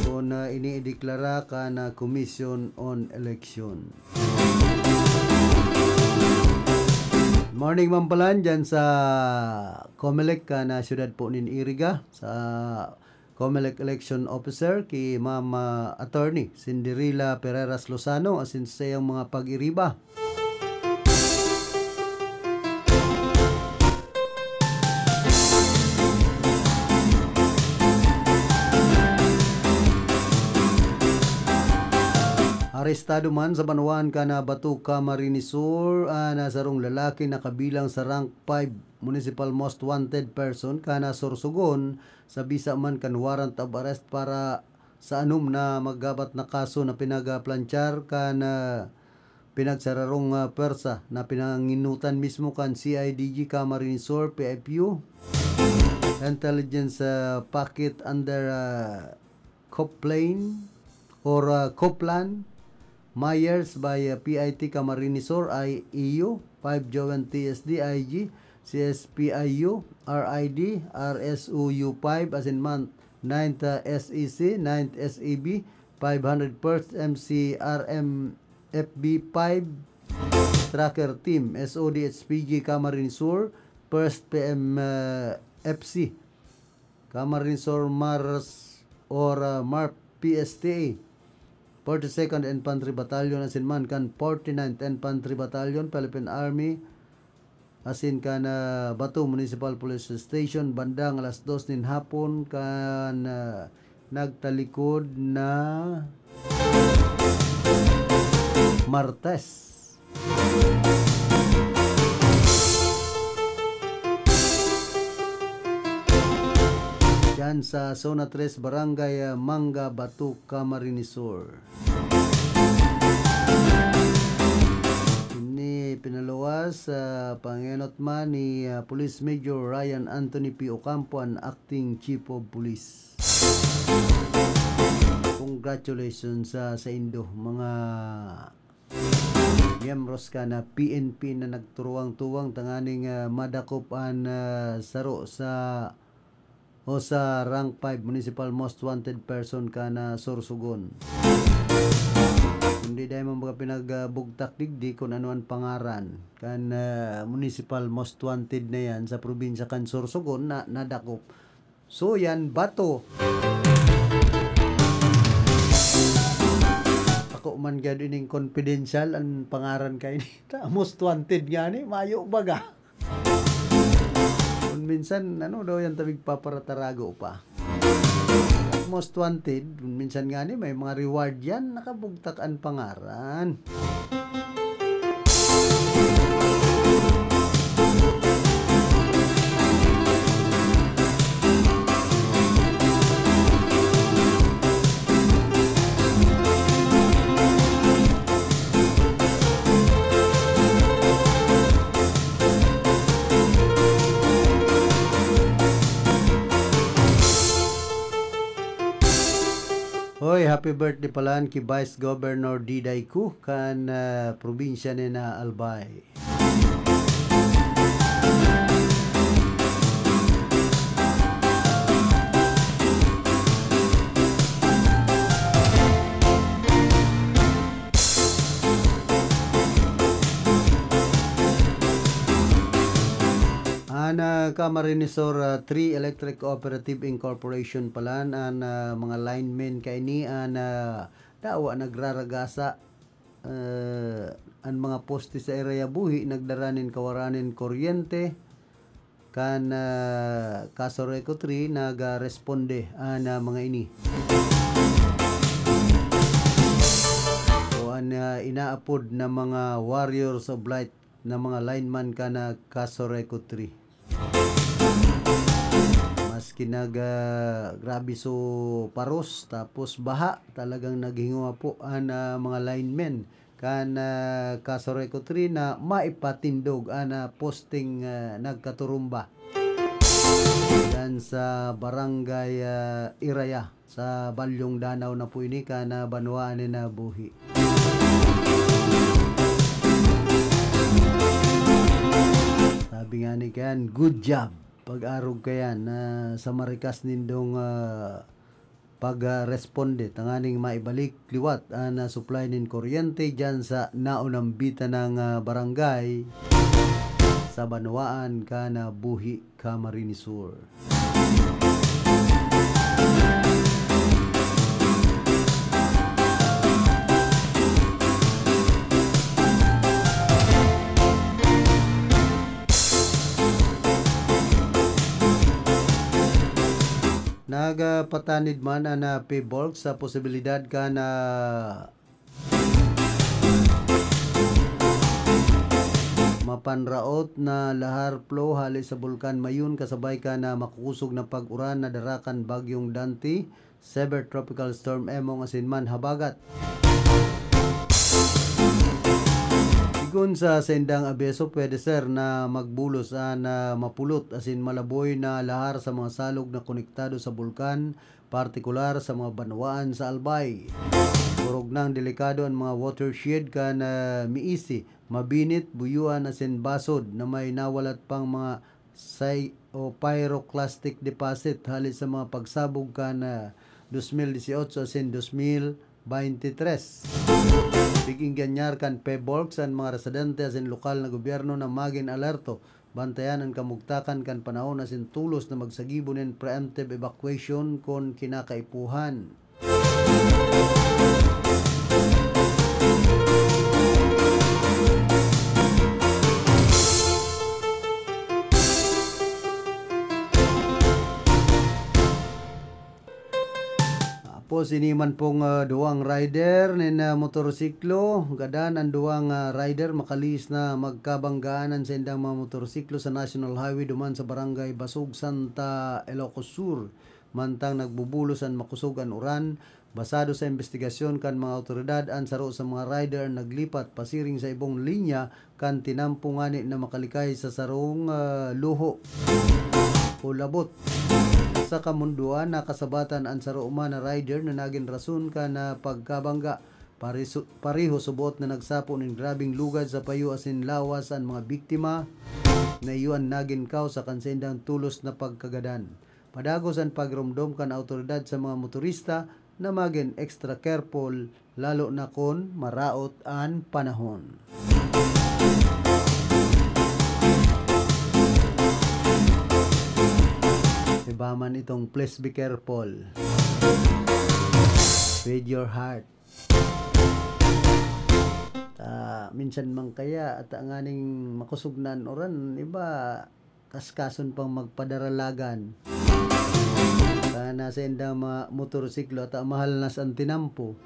Kun, ah, iniideklara kan Commission on Election. Morning, Ma'am Palan, dyan sa Comelec, kan syudad po nin Iriga, sa Comelec Election Officer, ki Ma'am, ah, Attorney Cinderella Pereras Lozano, asin sa iyang mga pag-iriba. Estado man sa banwaan kan Bato, Camarines Sur, an sarong lalaki na kabilang sa rank five municipal most wanted person kan Sorsogon sa bisa man kan warrant of arrest para sa anom na magabat na kaso na pinagplanchar kan, ah, pinagsararong, ah, pwersa na pinanginutan mismo kan C I D G Camarines Sur, P F U, intelligence, ah, packet under, ah, Coplain or, ah, Coplan Myers by, ah, P I T Camarines Sur, I E U, five Joint T S D I G, C S P I U, R I D, R S O U five, asin man ninth, ah, S E C, ninth S E B, five hundred first M C R M F B five, Tracker Team, S O D H P G Camarines Sur, first P M, ah, F C, Camarines Sur Mars or, ah, MARP P S T A, forty-second Infantry Battalion, asin man kan forty-ninth Infantry Battalion, Philippine Army, asin kan, ah, Bato Municipal Police Station, bandang alas dos nin hapon, kan, ah, nagtalikod na Martes. Diyan sa Zona tres, Barangay, ah, Manga Bato, Camarines Sur. Ini pinaluwas sa pangenot man ni, ah, Police Major Ryan Anthony P. Ocampo, an acting Chief of Police. Congratulations sa, sa indo, mga miyembros kan P N P na nagturuwang-tuwang tanganing, ah, madakop an, ah, saro sa o sa rank five municipal most wanted person kan Sorsogon. Kundi dai man baga pinagbugtak digdi kun ano an pangaran kan, ah, municipal most wanted na yan sa probinsya kan Sorsogon na nadakop. So, yan, Bato. Ako man gad ining confidential an pangaran kaini. Ta, most wanted nga ni, mayo baga. Kun minsan, ano daw yan, ta migpaparatarago pa. Most wanted, kun minsan nga ni, may mga reward yan, nakabugtak an pangaran. Hoy, happy birthday pala ki Vice Governor Diday Cu kan, ah, probinsya nin Albay. An, ah, Camarines Sur, ah, three Electric Cooperative Incorporation palan, an, ah, mga linemen kaini an, ah, dawa nagraragasa, ah, an mga poste sa area buhi nagdara nin kawaran nin kuryente. Kan, ah, Casureco three nagresponde an, ah, mga ini. O an, ah, inaapod na mga Warriors of Light na mga lineman kan, ah, Casureco three. Maski nag, ah, grabe so paros, tapos baha, talagang naghingowa po an, ah, mga linemen kan, ah, Casureco three na maipatindog an, ah, posting, ah, nagkaturumba. Yan sa Barangay, ah, Iraya, sa Balyong Danao na po ini, kan, ah, banwaan ni Nabuhi. Sabi nga ni Ken, "Good job. Pag-arog kayan na sa marikas nindong, ah, pag, ah, responde tanganing maibalik liwat an, ah, supply nin kuryente diyan sa naunambitan ng, ah, barangay sa banwaan kan, ah, Buhi, Camarines Sur." Nagpatanid man an, ah, PHIVOLCS sa posibilidad kan, ah, Mapanraot na lahar flow hale sa Bulkan Mayun kasabay kan, ah, makusog na pag-uran na dara kan Bagyong Dante, Severe Tropical Storm Emong asin man habagat. Sigon sa saindang abiso, pwede ser na magbulos an, ah, mapulot asin malaboy na lahar sa mga salog na konektado sa bulkan, partikular sa mga banwaan sa Albay. Orog nang delikado an mga watershed kan, ah, Miisi, Mabinit, Buyuan asin Basod na may nawalat pang mga say o pyroclastic deposit hale sa mga pagsabog kan, ah, dos mil dieciocho asin dos mil veintitrés. Big-ing ganyar kan PHEVOLCS an mga residente asin lokal na gobyerno na magin alerto, bantayan an kamugtakan kan panahon asin tolos na magsagibo nin preemptive evacuation kun kinakaipuhan. Tapos, ini man pong, ah, duwang rider nin, ah, motorsiklo. Gadan an duwang, ah, rider makalihis na magkabanggaan an saindang mga motorsiklo sa National Highway duman sa Barangay Basog, Santa, Ilocos Sur. Mantang nagbubulos an makosog an uran, basado sa imbestigasyon kan mga awtoridad, an saro sa mga rider an naglipat pasiring sa ibong linya kan tinampo ngani na makalikay sa sarong, ah, luho o labot. Sa kamundoan, nakasabatan an saro man na rider na nagin rason kan, ah, pagkabangga. Pariso-, pareho subot na nagsapo nin grabeng lugad sa payo asin lawas an mga biktima na iyo an nagin kawsa kan saindang tolos na pagkagadan. Padagos an pagromdom kan awtoridad sa mga motorista na magin extra careful, lalo na kun maraot an panahon. Iba man itong please be careful with your heart. Ta, minsan man kaya, ata nganing makosog na an uran, iba, kaskason pang magpadaralagan. Kaya nasa indang mga motorsiklo, ata mahalnas an tinampo.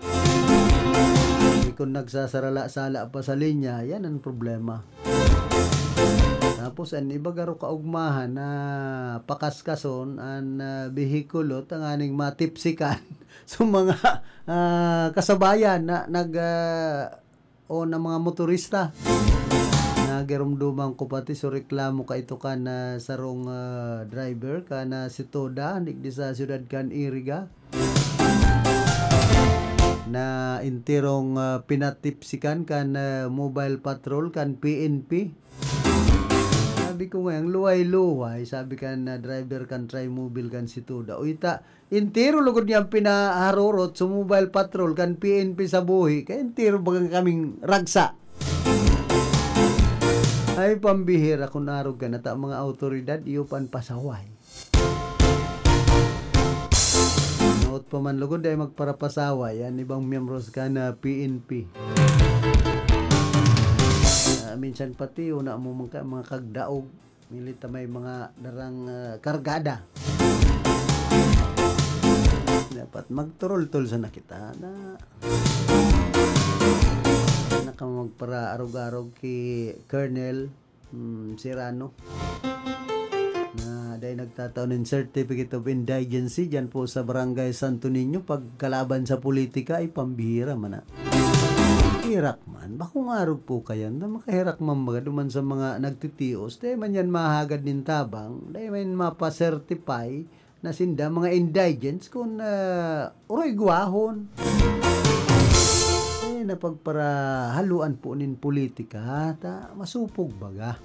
Di kun nagsasarala-sala pa sa linya, yan ang problema. Tapos, an iba garo kaugmahan na pakaskason an, ah, behikulo tanganing matipsikan sa mga, ah, kasabayan na nag, ah, o na mga motorista. Nagirumduman ko pati so reklamo kaito kan, ah, sarong, ah, driver kan, ah, si Toda, digdi sa siyudad kan Iriga, na enterong, ah, pinatipsikan kan, ah, mobile patrol kan P N P. Sabi ko ngayang luway-luway, sabi kan, ah, driver kan Trimobile kan si Toda, "Uy, ta, entero lugod niyang pinaharurot sa mobile patrol kan P N P sa buhi, kaya entero bagang kaming ragsa." Ay, pambihira kun arog ka na ta mga awtoridad, iyo pa an pasaway. Noot pa man lugod, dai magparapasaway an ibang miyembros kan P N P. Ah, minsan pati, una mo man ka, mga kagdaog, milit ta may mga darang, ah, kargada. Dapat magturultol sana kita na, na ka magparaarog-arog ki Colonel, hmm, Serrano, na dai nagtatao nin Certificate of Indigency diyan po sa Barangay Santo Niño. Pagkalaban sa politika ay pambihira man na. Hirak man, bakong arog po kayan na makahirak man baga duman sa mga nagtitios. Dai man yan mahagad nin tabang, dai man mapa-certify na sinda mga indigents kun, ah, uroy gwahon. Eh, napagparahaluan po nin politika, ta masupog baga.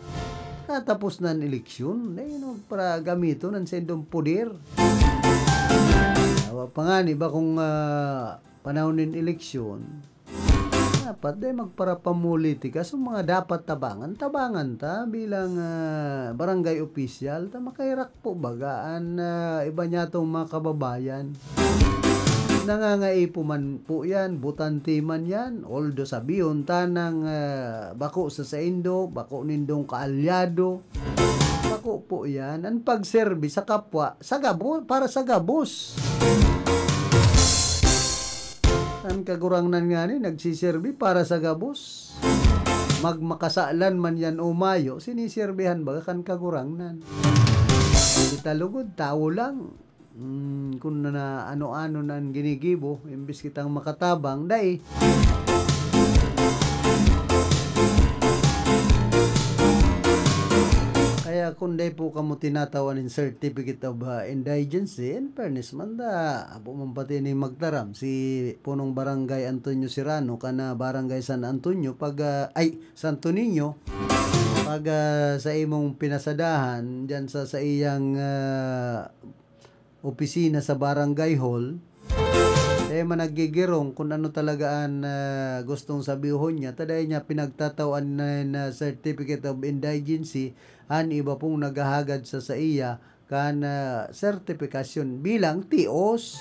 Tatapos na an eleksyon, eh, no, para gamiton an saindong poder. Awa pa ngani ba kung, ah, panahon nin eleksyon, dapat dai magparapamulitika. So, mga dapat tabangan, tabangan ta bilang, ah, barangay opisyal, ta makahirak po baga an, ah, iba niyatong mga kababayan. Nangangaipo man po yan, botante man yan, although sabihon ta nang, ah, bako sa saindo, bako nindong kaalyado, bako po yan. An pagserbi sa kapwa, sa gabo-, para sa gabos. An Kagurangnan ngani nagsiserbi para sa gabos. Magmakasalan man yan o mayo, siniserbihan baga kan Kagurangnan. Kita lugod, tawo lang. Hmm, kun na, na ano-ano na an ginigibo, imbis kitang makatabang, dai. Kaya kun dai po kamo tinatawan nin Certificate of, ah, Indigency, in fairness man da, habo man pati ning magtaram, si Punong Barangay Antonio Serrano, kan, ah, Barangay San Antonio, pag, ah, ay, Santo Niño, pag, ah, sa imong pinasadahan, diyan sa, sa iyang, ah, opisina sa barangay hall, eh, managgigirong kun ano talaga an, ah, gustong sabihon niya. Ta dai niya pinagtatawan na, na Certificate of Indigency an iba pong naghahagad sa saiya kan, ah, sertipikasyon bilang tios.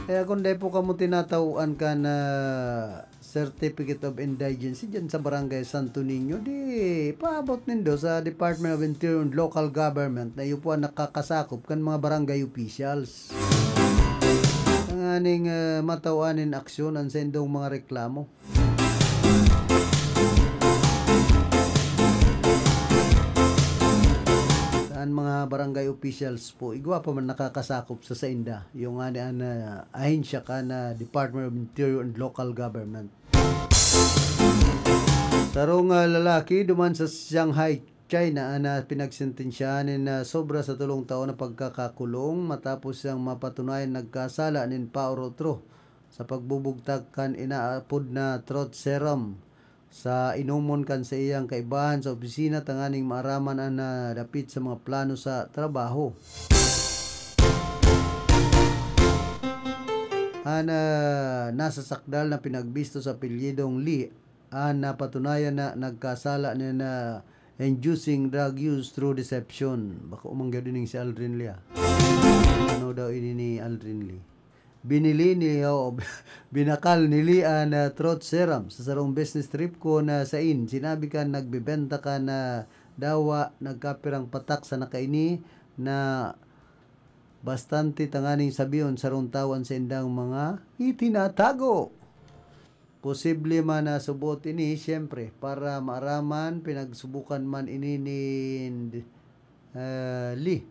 Kaya kung dai po kamo tinatawan kan, ah, Certificate of Indigency diyan sa Barangay Santo Niño, di paabot nindo sa Department of Interior and Local Government na iyo po ang nakakasakop kan mga barangay officials. Tanganing, ah, matawan nin aksyon an saindong mga reklamo. Sa mga barangay officials po, igwa pa man nakakasakop sa sainda. Yung ngani an, ah, ahensya kan, ah, Department of Interior and Local Government. Sarong, ah, lalaki duman sa Shanghai, China, an, ah, pinagsentensyahan nin, ah, sobra sa tolong taon na pagkakakulong matapos siyang mapatunayan nagkasala nin paorotro sa pagbubugtak kan inaapod na truth serum sa inomon kan saiyang kaibahan sa opisina tanganing maaraman an, ah, dapit sa mga plano sa trabaho. An, ah, nasa sakdal na pinagbisto sa apelyidong Li an napatunayan na nagkasala nin, ah, inducing drug use through deception. Bako man gyud ining si Aldrin Li, ah. Ano daw ini ni Aldrin Li? Binili ni, o, binakal ni Li an, ah, truth serum sa sarong business trip ko na sain sinabi kan nagbebenta kan dawa nagkapirang patak sa nakaini na bastante tanganing sabihon sarong tawo an saindang mga itinatago. Posible man na subot ini, siyempre, para maaraman, pinagsubukan man ini ni, ah, Li.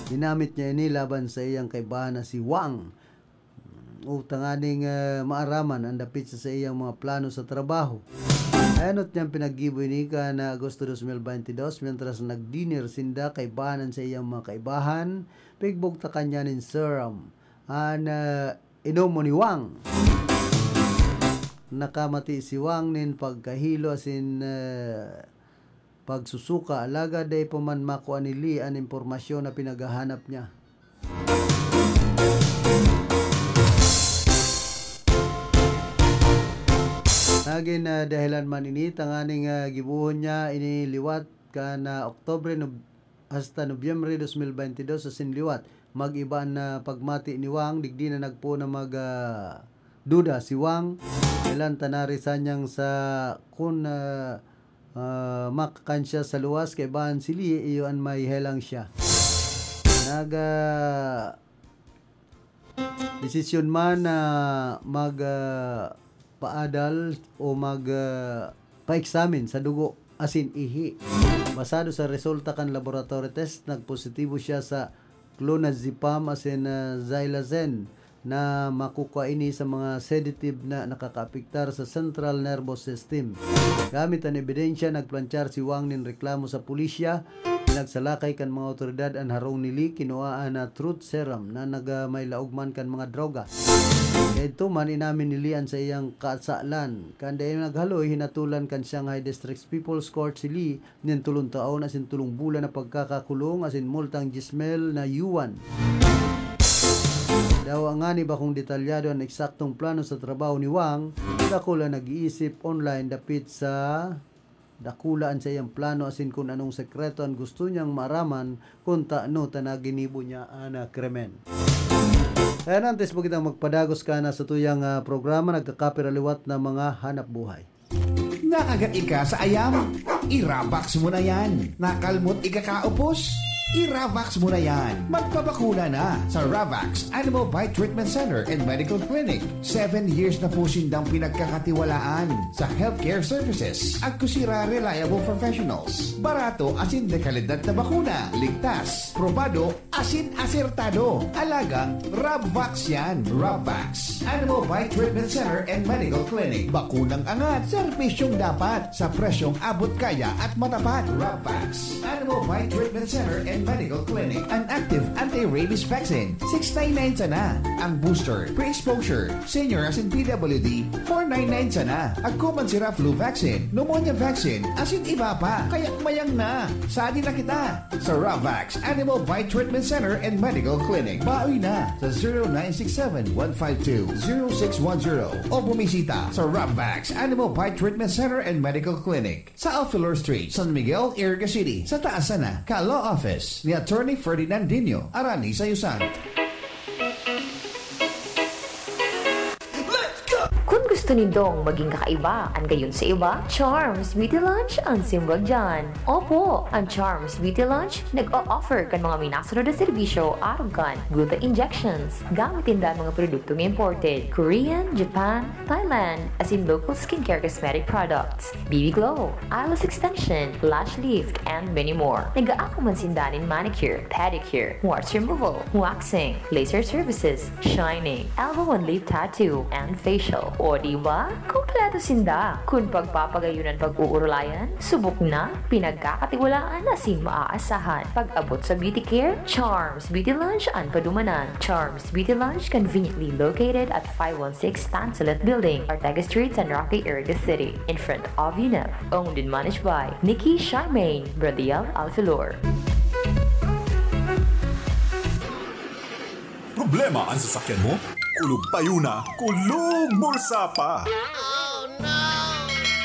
Ginamit niya ini laban sa iyang kaibahan na si Wang. O tanganing, ah, maaraman an dapit sa saiyang mga plano sa trabaho. Hayanot niyang pinaggibo ini kan Agosto dos mil baynte dos, mientras nag-dinner sinda kaibahan an saiyang mga kaibahan, pigbugtakan niya nin serum an, ah, inomon ni Wang. Nakamati si Wang nin pagkahilo asin, ah, pagsusuka, alagad dai pa man makua ni Li an impormasyon na pinaghahanap niya. Nagin, ah, dahilan man ini tanganing, ah, gibohon niya ini liwat kan, ah, Oktubre nob-, hasta Nobyembre dos mil baynte dos asin liwat. Mag-iba an, ah, pagmati ni Wang, digdi na nagpoon na mag, ah, duda si Wang. Kailan ta narisan niyang sa kun, ah, ah, makakan siya sa luwas, kaibahan si Li, iyo an may helang siya. Nag, ah, desisyon man na mag, ah, paadal o mag, ah, pa-examine sa dugo asin ihi. Basado sa resulta kan laboratory test, nagpositibo siya sa clonazepam asin, ah, xylazine na makukua ini sa mga sedative na nakakaapektar sa central nervous system. Gamit an ebidensya, nagplanchar si Wang nin reklamo sa pulisya. Pinagsalakay kan mga awtoridad an harong ni Li, kinuha an, ah, truth serum na naga-, may laog man kan mga droga. Kaidto man, inamin ni Li an saiyang kasalan. Kan dai naghaloy, hinatolan kan Shanghai District People's Court si Li nin tolong taon asin tolong bulan na pagkakakulong asin multang dyes mil na yuan. Dawa ngani bakong detalyado an eksaktong plano sa trabaho ni Wang, dakul an nag-iisip online dapit sa dakula an saiyang plano asin kun anong sekreto an gusto niyang maaraman kun tano ta naginibo niya an, ah, krimen. Kaya na, antes po kitang magpadagos ka na sa tuyang, ah, programa, nagkakapira liwat na mga hanap buhay. Nakagat ika sa ayam? I-Ravax mo na yan. Nakalmot ika kaupos? I-Ravax mo na yan. Magpabakuna na sa Ravax Animal Bite Treatment Center and Medical Clinic. Seven years na po sindang pinagkakatiwalaan sa healthcare services. Agkusira reliable professionals. Barato asin de kalidad na bakuna. Ligtas, probado, asin asertado. Alagang Rabvax yan. Rabvax Animal Bite Treatment Center and Medical Clinic. Bakunang angat, serbisyong dapat, sa presyong abot kaya at matapat. Rabvax Animal Bite Treatment Center and Medical Clinic. An active anti-rabies vaccine, six nine nine sana. Ang booster, pre-exposure, senior asin P W D, four nine nine sana. Agkuman sira flu vaccine, pneumonia vaccine, asin iba pa. Kaya mayang na. Sadi na kita. Sa Ravax Animal Bite Treatment Center and Medical Clinic. Bawi na sa zero nine six seven one five two zero six one zero o bumisita sa Ravax Animal Bite Treatment Center and Medical Clinic sa Alfilor Street, San Miguel, Iriga City, sa taas sana ka Law Office ni Attorney Ferdinand Dino, Arani Sayusan. Kun gusto nindong maging kakaiba an gayon sa iba, Charms Beauty Lunch an simbag diyan. Opo, an Charms Beauty Lunch nag-o-offer kan mga minasunod na serbisyo arog kan gluta injections. Gamit ninda an mga produktong imported, Korean, Japan, Thailand, asin local skincare cosmetic products, B B Glow, eyelash extension, lash lift, and many more. Nag-aako man sinda nin manicure, pedicure, warts removal, waxing, laser services, shining, elbow and lip tattoo, and facial. O di ba? Kompleto sinda. Kun pagpapagayon an pag-uurulayan, subok na, pinagkakatiwalaan asin maaasahan. Pag-abot sa beauty care, Charms Beauty Lunch an padumanan. Charms Beauty Lunch conveniently located at five one six Tansulit Building, Ortega Street, San Roque, Iriga City, in front of UNEP. Owned and managed by Nikki Charmaine Bradiel Alfilor. Problema an sasakyan mo? Kulog payo na, kulog bulsa pa!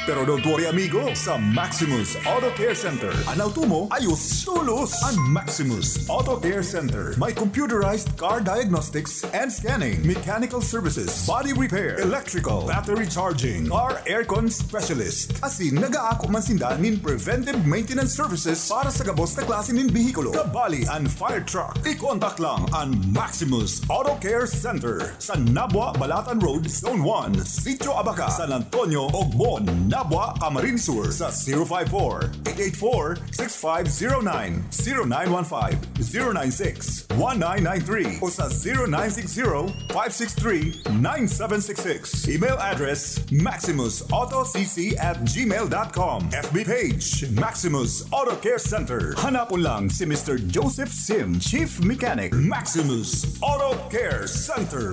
Pero don't worry amigo, sa Maximus Auto Care Center, an auto mo ayos tolos! An Maximus Auto Care Center may computerized car diagnostics and scanning, mechanical services, body repair, electrical, battery charging, car aircon specialist. Asin nag-aako man sinda nin preventive maintenance services para sa gabos na klase nin behikulo, kabali an fire truck. I-contact lang an Maximus Auto Care Center sa Nabua Balatan Road, Zone one, Sitio Abaca, San Antonio, Ogmon, Nabua, Camarines Sur sa zero five four, eight eight four, six five zero nine, zero nine one five, zero nine six, one nine nine three o sa zero nine six zero, five six three, nine seven six six. Email address, maximus auto c c at gmail dot com. F B page, Maximus Auto Care Center. Hanapon lang si Mister Joseph Sim, Chief Mechanic, Maximus Auto Care Center.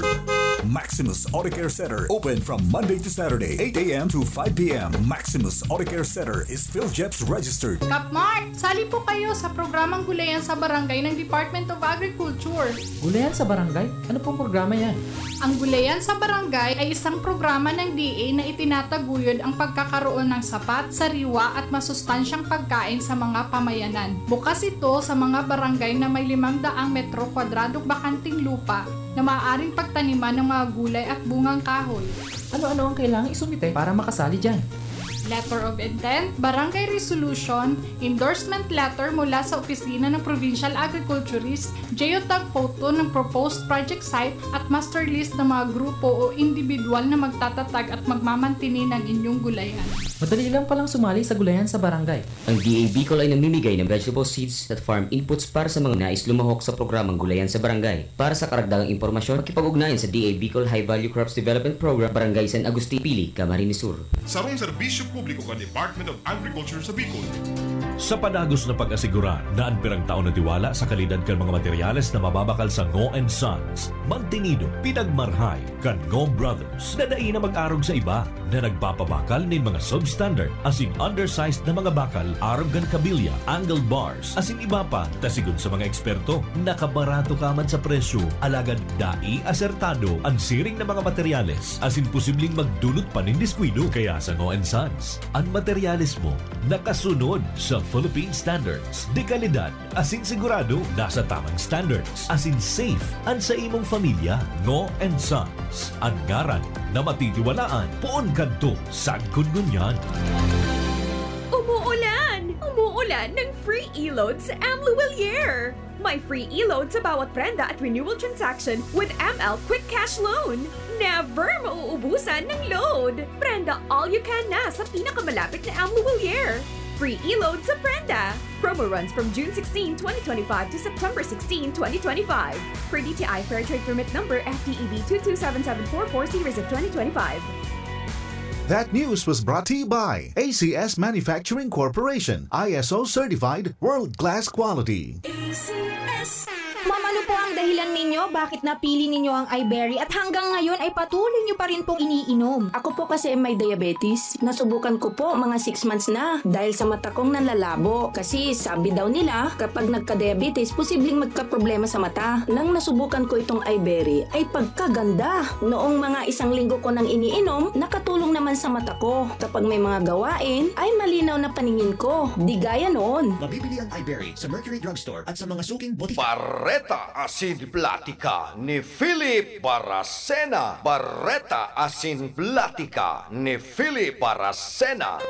Maximus Auto Care Center, open from Monday to Saturday, eight a.m. to five p.m. Maximus Auto Care Center is PhilGEPS registered. Kapmart, sali po kayo sa programang Gulayan sa Barangay ng Department of Agriculture. Gulayan sa Barangay? Ano pong programa yan? Ang Gulayan sa Barangay ay isang programa ng D A na itinataguyod ang pagkakaroon ng sapat, sariwa at masustansyang pagkain sa mga pamayanan. Bukas ito sa mga barangay na may limang daang metro kwadradong bakanting lupa na maaaring pagtaniman ng mga gulay at bungang kahoy. Ano-ano ang kailangan isumite para makasali dyan? Letter of Intent, Barangay Resolution, Endorsement Letter mula sa Opisina ng Provincial Agriculturist, Geotag Photo ng Proposed Project Site at Master List ng mga grupo o individual na magtatatag at magmamantini ng inyong gulayan. Madali lang palang sumali sa Gulayan sa Barangay. Ang D A Bicol ay namimigay ng vegetable seeds at farm inputs para sa mga nais lumahok sa programang Gulayan sa Barangay. Para sa karagdagang impormasyon, makipag-ugnayan sa D A Bicol High Value Crops Development Program, Barangay San Agustin, Pili, Camarines Sur. Sarong serbisyo publiko kan Department of Agriculture sa Bicol. Sa padagos na pag-asigurar na an pirang taon na tiwala sa kalidad kan mga materyales na mababakal sa Ngo and Sons, mantinido, pinagmarhay kan Ngo Brothers na dai na mag-arog sa iba na nagpapabakal nin mga substandard asin undersized na mga bakal arog kan kabilya, angle bars, asin iba pa, ta sigon sa mga eksperto, nakabarato ka man sa presyo, alagad dai asertado an siring na mga materyales asin posibleng magdunot pa nin diskuido. Kaya sa Ngo and Sons, an materyales mo nakasunod sa Philippine Standards. De kalidad, asin sigurado nasa tamang standards. Asin safe an sa imong pamilya. Ngo and Sons, an ngaran na matitiwalaan poon kadto sagkod ngunyan. Umuulan! Umuulan ng free e-load sa Amlo Willier! May free e-load sa bawat prenda at renewal transaction with M L Quick Cash Loan. Never mauubusan ng load! Prenda all you can na sa pinakamalapit na Amlo Willier. Free e-load sa prenda. Promo runs from June sixteen, twenty twenty-five to September sixteen, twenty twenty-five. Per D T I Fair Trade Permit Number F T E B two two seven seven four four series of twenty twenty-five. That news was brought to you by A C S Manufacturing Corporation, I S O certified, world-class quality. A C S. Ma'am, ano po ang dahilan ninyo bakit napili ninyo ang iBerry at hanggang ngayon ay patuloy nyo pa rin pong iniinom? Ako po kasi may diabetes. Nasubukan ko po mga six months na dahil sa mata kong nanlalabo. Kasi sabi daw nila, kapag nagka-diabetes, posibleng magkaproblema sa mata. Nang nasubukan ko itong iBerry, ay pagkaganda! Noong mga isang linggo ko nang iniinom, nakatulong naman sa mata ko. Kapag may mga gawain, ay malinaw na paningin ko. Di gaya noon. Mabibili ang iBerry sa Mercury Drugstore at sa mga suking botika. Bareta asin platika ni Philip Baracena. Bareta asin platika ni Philip Baracena.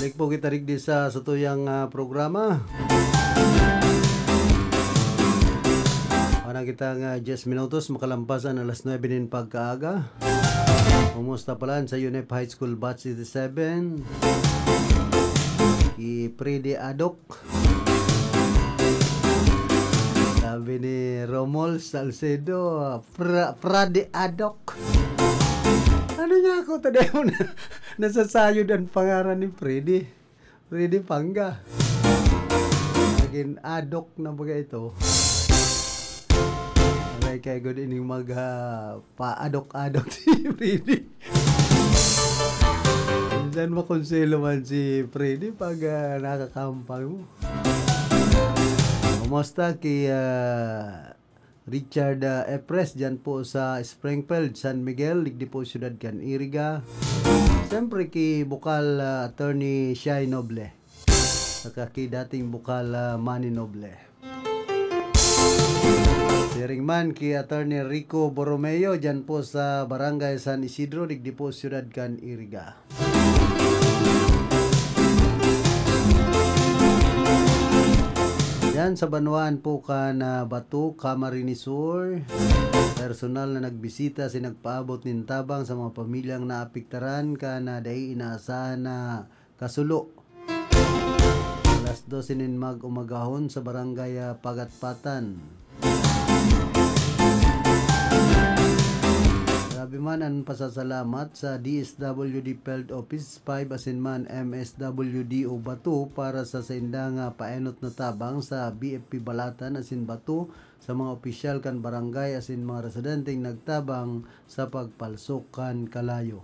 Balik po kita digdi sa satuyang, ah, programa. Wala kitang, ah, diyes minutos, makalampas an alas nuebe nin pagkaaga. Kumusta pala sa UNEP High School Batch eighty-seven? Ki Freddy Adok. Sabi ni Romol Salcedo, Fra-, Freddy Adok. Ano niya ako, tademon na nasasayod ang pangaran ni Freddy? Freddy Panga. Naging Adok na baga ito. Aray, kaya gud ining mag, ah, paadok-adok si Freddy. Minsan makonselo man si Freddy pag, ah, nakakampay mo. Kumusta ki, ah, Richard, ah, Epres, dyan po sa Springfield, San Miguel, digdi po siyudad kan Iriga. Siyempre, ki Bukal, ah, Attorney Shai Noble. Saka ki dating Bukal, ah, Manny Noble. Siring man ki Attorney Rico Borromeo, dyan po sa Barangay San Isidro, digdi po siyudad kan Iriga. Yan sa banwaan po kan, ah, Bato, Camarines Sur. Personal na nagbisita si nagpaabot nin tabang sa mga pamilyang naapektaran kan, ah, dai inaasahan na kasulo. Alas dose nin mag-umagahon sa barangay, ah, Pagatpatan. Grabe man an pasasalamat sa D S W D Field Office five asin man M S W D o Bato para sa saindang, ah, paenot na tabang sa B F P Balatan asin Bato sa mga opisyal kan barangay asin mga residenteng nagtabang sa pagpalsok kan kalayo.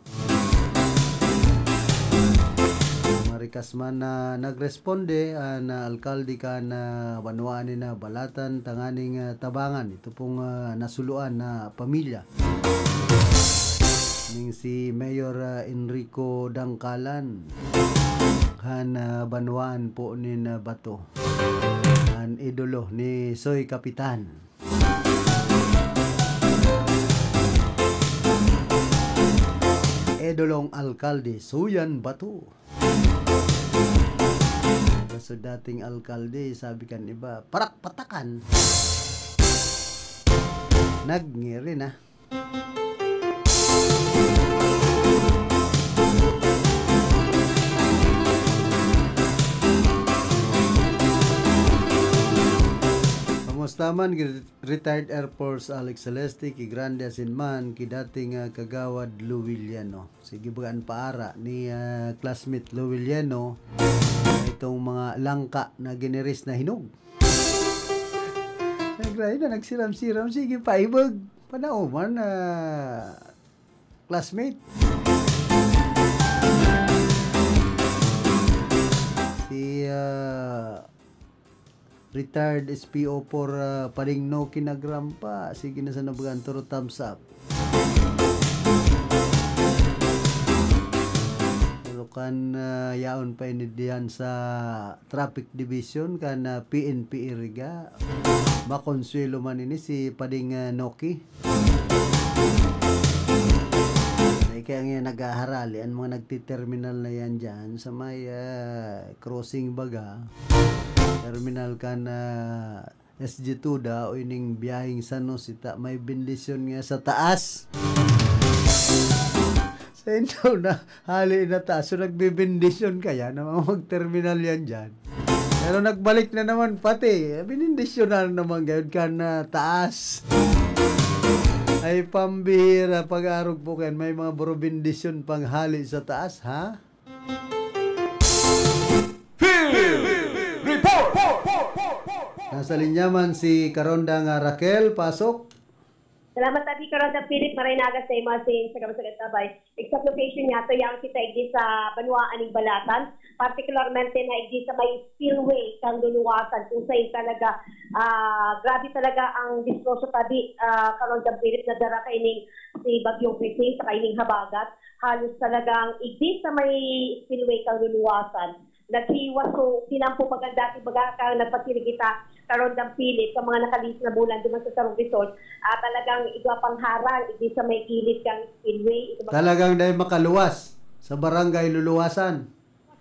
Marikas man na nagresponde an, ah, alkalde kan, ah, banwaan nin Balatan tanganing, ah, tabangan ito pong, ah, nasuluan na pamilya. Ning si Mayor, ah, Enrico Dangkalan, kan, ah, banwaan po nin, ah, Bato. An idolo ni Soy Kapitan. Idolong alkalde, Suyan Bato. Kaso dating alkalde, sabi kan iba, parak-patakan. Nagngiri na. Kamusta man, retired Air Force Alex Celeste, ki Grande asin man, ki dating, ah, Kagawad Lou Villano. Sige, baga an paara ni, ah, classmate Lou Villano, itong mga langka na giniris na hinog. Naglain na, nagsiram-siram. Sige, paibag. Panauman na classmate. Si, ah, retired S P O four, ah, Pading Noki nagrampa. Sige na sa nabagan, turo thumbs up. Pero kan, ah, yaon pa ini diyan sa Traffic Division, kan, ah, P N P Iriga. Makonsuelo man ini si Pading, ah, Noki. Ay, kaya ngayon naghaharali ang mga nagtiterminal na yan dyan sa may, ah, crossing baga. Terminal kan, ah, S G Tuda o ining biyaheng San Jose ta, may bendisyon nga sa taas. Sa inyo na, hali na taas. So, nagbebendisyon kaya na mga mag-terminal yan dyan. Pero nagbalik na naman pati. Eh, benendisyonan naman gayud kan, ah, taas. Ay, pambihira. Pag-arog po kayan, may mga burubendisyon pang hali sa taas, ha? Field Report! Nasa linya man si Karondang, ah, Raquel. Pasok. Salamat, Abi Karondang Philip. Maray na aga sa imo asin sa gabos sa Gatabay. Exact location niya, to yang kita igdi sa banwaan ning Balatan. Partikularmente na igdi sa may spillway kan Luluwasan. Kung saan talaga, ah, grabe talaga ang distroso, Abi, ah, Karondang Philip, na dara kaining si Bagyong Crising sa kaining habagat. Halos talagang igdi sa may spillway kan Luluwasan. Naghiwas, so, silang po maganda, baga ka nagpasiring kita, Karondang Philip, sa mga nakalihis na bulan duman sa sarong resort, ah, talagang igwa pang harang, igdi sa may gilid kan spillway. Ito mga Talagang dahil makaluwas sa barangay Luluwasan.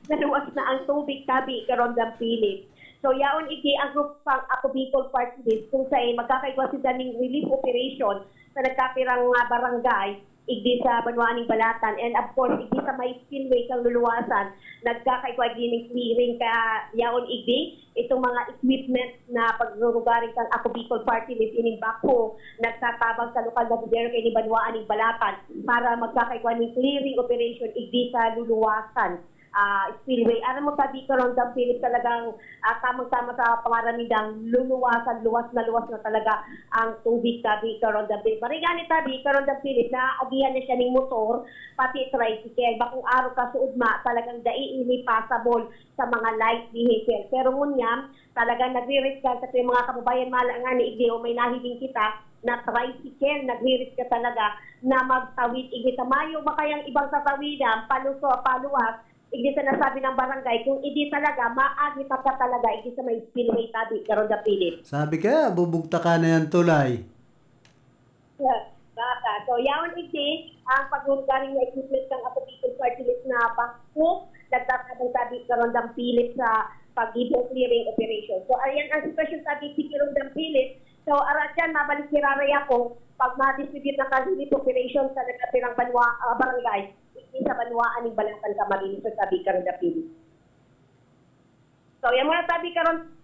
Naluwas na ang tubig, Abi Karondang Philip. So, yaon igdi ang grupo pang Ako Bicol Party List, kung saan magkakaigwa sila ning relief operation sa nagkapirang mga barangay, igdi sa banwaan ning Balatan. And of course, igdi sa may spillway kan Luluwasan, nagkakaigwa igdi ning clearing ka yaon igdi. Itong mga equipment na pagrurugaring kan Ako Bicol Party List, ining backhoe, nagtatabang sa lokal na gobyerno kaini banwaan ning Balatan para magkakaigwa ning clearing operation igdi sa Luluwasan, ah, spillway. Aram mo, Abi Karondang Philip, talagang, ah, tamang-tama sa pangaran nindang Luluwasan, luwas na luwas na talaga ang tubig, Abi Karondang Philip. Maray ngani, Abi Karondang Philip, naagihan na siya ning motor, pati tricycle. Bakong araw kasuodma, talagang dai ini passable sa mga light vehicle. Pero ngunyan, talagang nagre-risk ka sa mga kababayan, mala ngani igdi o may nahiling kita na tricycle, nagre-risk ka talaga na magtawid igdi sa mayo, makayang ibang tatawidan, paluso, paluwas, igdi sa nasabi ng barangay, kung igdi talaga, maagi pa ka talaga, igdi sa may spillway, Abi Karondang Philip. Sabi ka, bubugtakan na yan tulay. Baka. So, yaon igdi ang pagrurugaring na equipment kan Ako Bicol Party List na backhoe, nagtatabang, Abi Karondang Philip, sa paggibo clearing operation. So, ayan ang sitwasyon, Abi Karondang Philip. So, ara dyan, mabalik ni Raray ako pag ma-distribute na kan relief operation sa nagkapirang banwa, ah, barangay, igdi sa banwaan ning Balatan, Camarines Sur, Abi Karondang Philip. So, yan muna, Abi Karon-,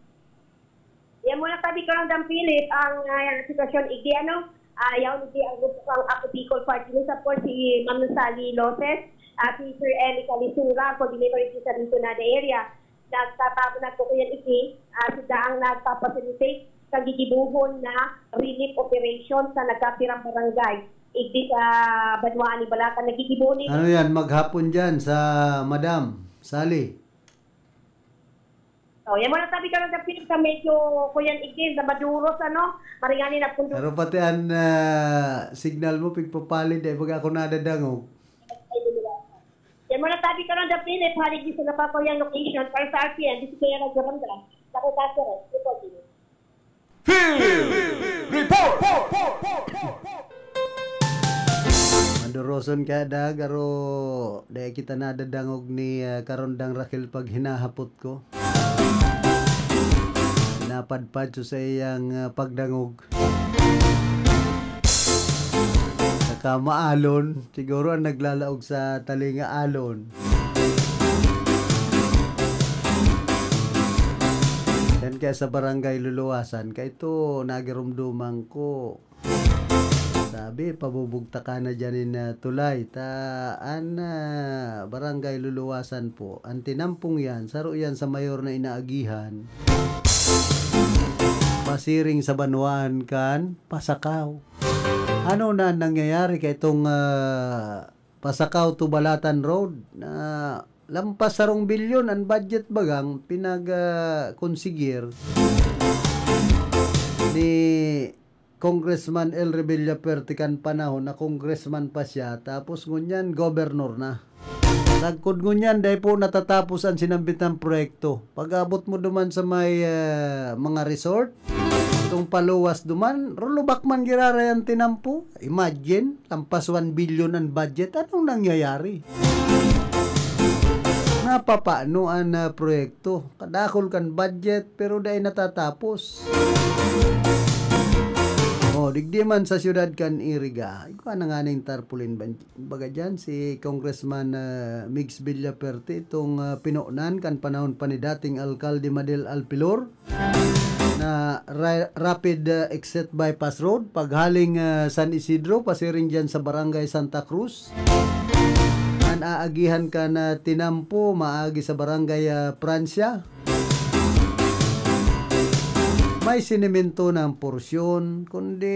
yan muna, Abi Karondang Philip, ang, ah, sitwasyon igdi, ano, ah, yaon igdi ang grupo kang Ako Bicol Party List. Of course, si Ma'am Sally Loses, ah, si Sir Eli Calisura, coordinator igdi sa Rinconada area. Nagtatago, nagkukuyan igdi, ah, sila ang nagpa-facilitate sa gigibuhon na relief operation sa nagkapirang barangay igdi sa banwaan ning Balatan. Nagigibo ni Ano yan? Maghapon dyan sa Madam Sally. Oh, yan mo na sabi ka lang sa Philip sa medyo kuyan igil na maduros, ano? Maringani na pundo. Pero pati an, ah, signal mo, pigpapalid, eh, baga ako nadadangog. Yan mo na sabi ka lang sa Philip, halig di sila pa kuyan location, para sa R P N, di si Kuya Radyo Randra. Ako ka, sir, eh. Ito, Philip. Field Report! Maduroson ka, da, garo, dai kita nadadangog ni, ah, Karondang Raquel pag hinahapot ko. Napadpad siya sa iyang, ah, pagdangog. Saka maalon, siguro ang naglalaog sa talinga alon. Yan kaya sa Barangay Luluwasan, kaya ito nagirumduman ko. Sabi, pabubugtakan na dyan in, ah, tulay. Ta, an, ah, Barangay Luluwasan po, ang tinampong yan, saro yan sa mayor na inaagihan. Pasiring sa banwaan kan Pasakaw. Ano na nangyayari kay itong, ah, Pasakaw to Balatan Road na lampas sarong bilyon ang budget bagang pinag, ah, konsigir ni Congressman El Revillaperte kan panahon na congressman pa siya, tapos ngunyan gobernor na. Sagkod ngunyan, dai po natatapos ang sinambitang proyekto. Pag-abot mo duman sa may, ah, mga resort, itong paluwas duman, rulubak man giraray ang tinampo. Imagine, lampas one billion ang budget. Anong nangyayari? Napapano an, ah, proyekto? Kadakol kan budget, pero dai natatapos. Oh, digdi man sa siyudad kan Iriga. Igwa na nga ning tarpaulin ban-, baga dyan, si Congressman, ah, Migs Villaperte, itong, ah, pinonan kan panahon pa ni dating Alkalde Madel Alpilor, na ra-, rapid, ah, exit bypass road, paghaling, ah, San Isidro, pasiring dyan sa Barangay Santa Cruz. An aagihan kan, ah, tinampo, maagi sa Barangay, ah, Francia. May sinemento ng porsyon, kundi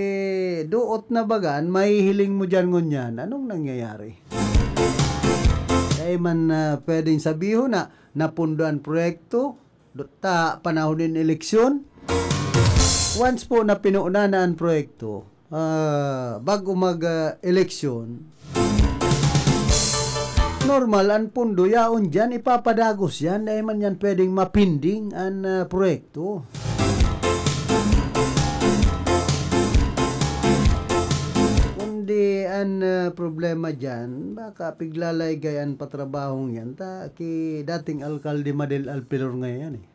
duot na baga an mahihiling mo diyan ngunyan. Anong nangyayari? Dai man, ah, pwedeng sabihon na napundo an proyekto, do-, ta panahon nin eleksyon. Once po na pinoona na an proyekto, ah, bago mag, ah, eleksyon, normal an pondo yaon diyan, ipapadagos yan, dai man yan pwedeng mapinding an, ah, proyekto. Kundi an, ah, problema diyan, baka piglalaygay an patrabahong yan, ta ki dating Alkalde Madel Alpilor ngayon, eh.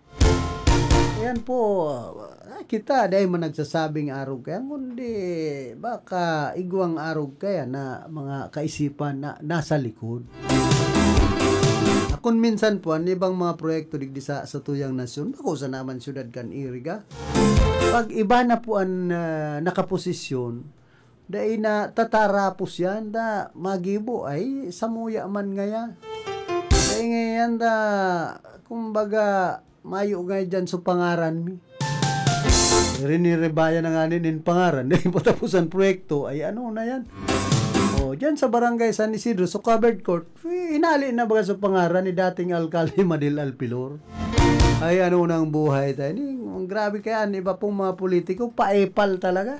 Ayan po, ah, kita, dai man nagsasabing arog kaya, kundi baka igwang arog kaya na mga kaisipan na nasa likod. Ah, kun minsan po, an ibang mga proyekto digdi sa, sa tuyang nasyon, bako sa naman syudad kan Iriga. Pag iba na po an, ah, nakaposisyon, dai na tatarapos yan, da magibo ay samuya man ngaya. Dai ngayan da, kumbaga, mayo nga dyan so pangaran mi. Riniribaya na nga nin pangaran, dai patapusan proyekto, ay ano na yan? O, dyan sa Barangay San Isidro, so covered court, eh, inali na baga sa pangaran ni dating Alkalde Madil Alpilor. Ay, ano nang buhay tayo? Ni, grabe kaya, an iba pong mga politiko, paepal talaga.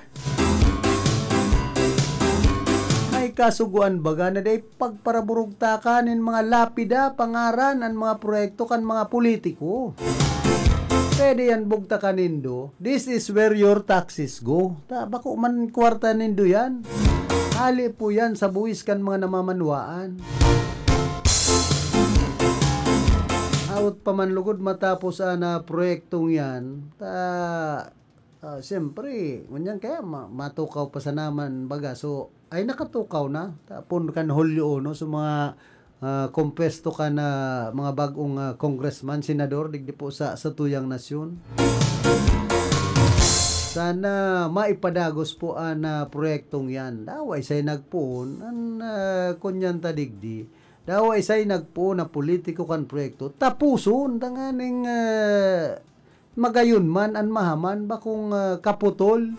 May kasugoan baga na dai pagparaburugtakan nin mga lapida, pangaran, an mga proyekto kan mga politiko. Pwede yan bugtakan nindo. This is where your taxes go. Ta, bako man kwarta nindo yan. Hali po yan sa buwis kan mga namamanwaan. Awot pa man lugod matapos an, ah, proyektong yan, ta, ah, siyempre, ngunyan kaya ma-, matukaw pa sana man baga. So, ay nakatukaw na. Tapon kan Hulyo uno, so mga, ah, kumpuesto kan mga bag-ong, ah, congressman, senador, digdi po sa, sa tuyang nasyon. Sana maipadagos po an, ah, proyektong yan. Daw, ay say nagpoon, an, ah, kunyan ta digdi. Daw, ay say nagpoon na politiko kan proyekto. Tapuson, tanganing, ah, magayon man an mahaman, bakong, ah, kaputol.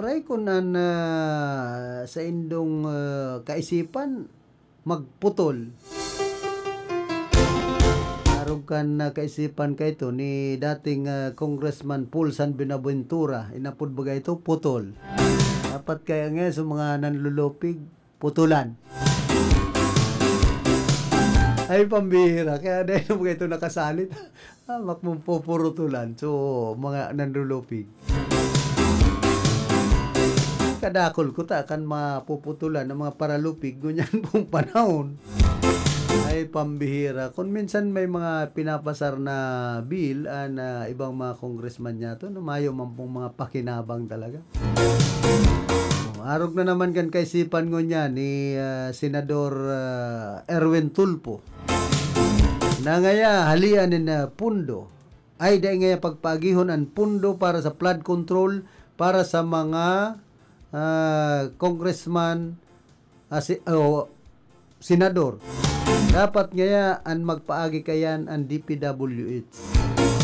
Aray kun an, ah, saindong, ah, kaisipan magputol. Arog kan, ah, kaisipan kaito ni dating, ah, Congressman Paul San Buenaventura, inapod baga ito, putol. Dapat kaya ngayon sa mga nanlulupig, putulan. Ay, pambihira. Kaya dahil na mga ito nakasalit, ah, makapupuro tulan. So, mga nanlulupig. Kadakol ko ta kan mapuputulan ng mga paralupig ngunyan pong panahon. Ay, pambihira. Kung minsan may mga pinapasar na bill, ah, na ibang mga congressman niya to, na mayo man pong mga pakinabang talaga. Oh, arog na naman kan kaisipan ngunyan ni, ah, Senador, ah, Erwin Tulfo. Na ngaya halian nin, ah, pundo. Ay, dai ngaya pagpaagihon an pundo para sa flood control para sa mga, ah, congressman, ah, si, o senador. Dapat ngaya an magpaagi kayan an D P W H.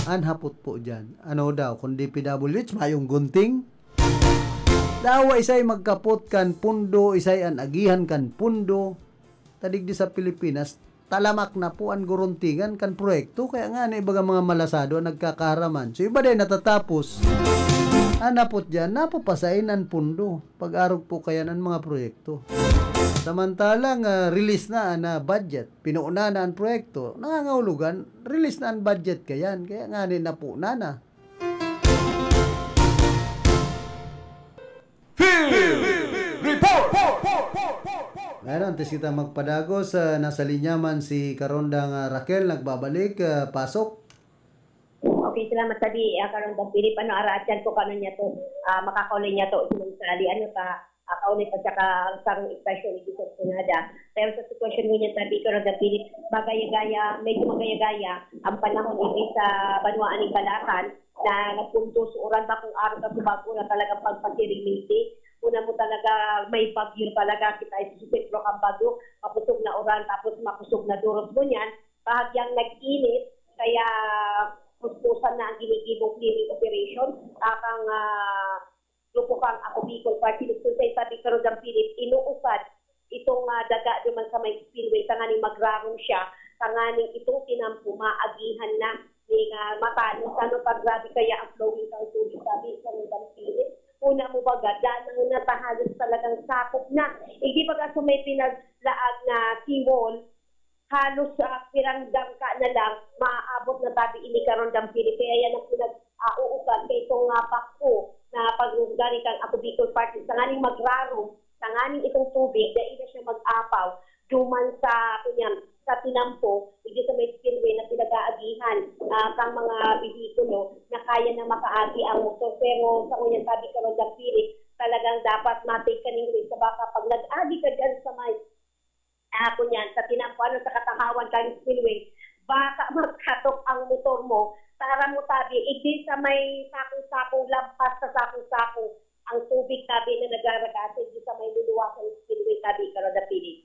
An hapot po diyan. Ano daw, kung D P W H, mayong gunting? Dawa isay magkapot kan pundo, isay an agihan kan pundo. Ta digdi sa Pilipinas, talamak na po an guruntingan kan proyekto. Kaya nga, na ibaga mga malasado ang nagkakaharaman. So, iba din natatapos. An hapot diyan, napapasain an pundo. Pag-arog po kayan an mga proyekto. Samantalang, ah, release na an, ah, budget. Pinuuna na an proyekto. Nangangahulugan, release na an budget kayan. Kaya nga, ni napuna na. Field Report! Ngayon, antes kita magpadagos, ah, nasa linya man si Karondang, ah, Raquel, nagbabalik, ah, pasok. Okay, salamat sabi, ah, Karondang Philip. Ano, araat yan kung ano niya to, ah, makakaulay niya to, kung sali, ano, ka, ah, kaulay pa siya ka, ang sarong estasyon ni Giselle Cunada. Pero sa sitwasyon ngunyan sabi, Karondang Philip, magaya-gaya, medyo magaya-gaya ang panahon dito sa banwaan ng Balatan na nagpuntos uran bakong araw sa Subago na talagang pagpasiring minti. Una mo talaga, may bagyo talaga, kita ay susipro kang bagyo, makusog na uran, tapos makusog na duros ngunyan, bahagyang nag-init, kaya puspusan na ang ginigibong clearing operation. Akang, ah, grupo kang Ako Bicol Party List, kung sa sabi, Karondang Philip, inuukad itong, ah, daga duman sa may spillway, tanganing magrarom siya, tanganing itong tinampo, maagihan na ni, ah, matanos, ano, pag grabe kaya ang flowing kang tubig, sabi, Karondang Philip. Una mo baga, danaw na ta, halos talagang sakop na. Hindi baga sa may pinaglaag na seawall, halos, ah, pirang dangka na lang, maaabot na tabi ini, Karondang Philip. Kaya yan ang pinag-, ah, uukat kay itong, ah, pakpo na paglugar kan Ako Bicol Party, tanganing magrarom, tanganing itong tubig, dai na siya mag-apaw duman sa, kunyan, sa tinampo, digdi sa may spillway na pinag-aagihan, ah, kang mga behikulo na kaya na makaagi ang motor. Pero sa ngunyan, sabi, Karondang Philip, talagang dapat matig kaning risk. Baka pag nag-agi ka dyan sa may ako niyan, sa tinampuan o sa katahawan kan spillway, baka magkatok ang motor mo, sa aram mo tabi, igdi sa may sakong-sakong, lampas sa sakong-sakong, ang tubig tabi na nagraragas, igdi sa may luluwasan spillway tabi, Karondang Philip.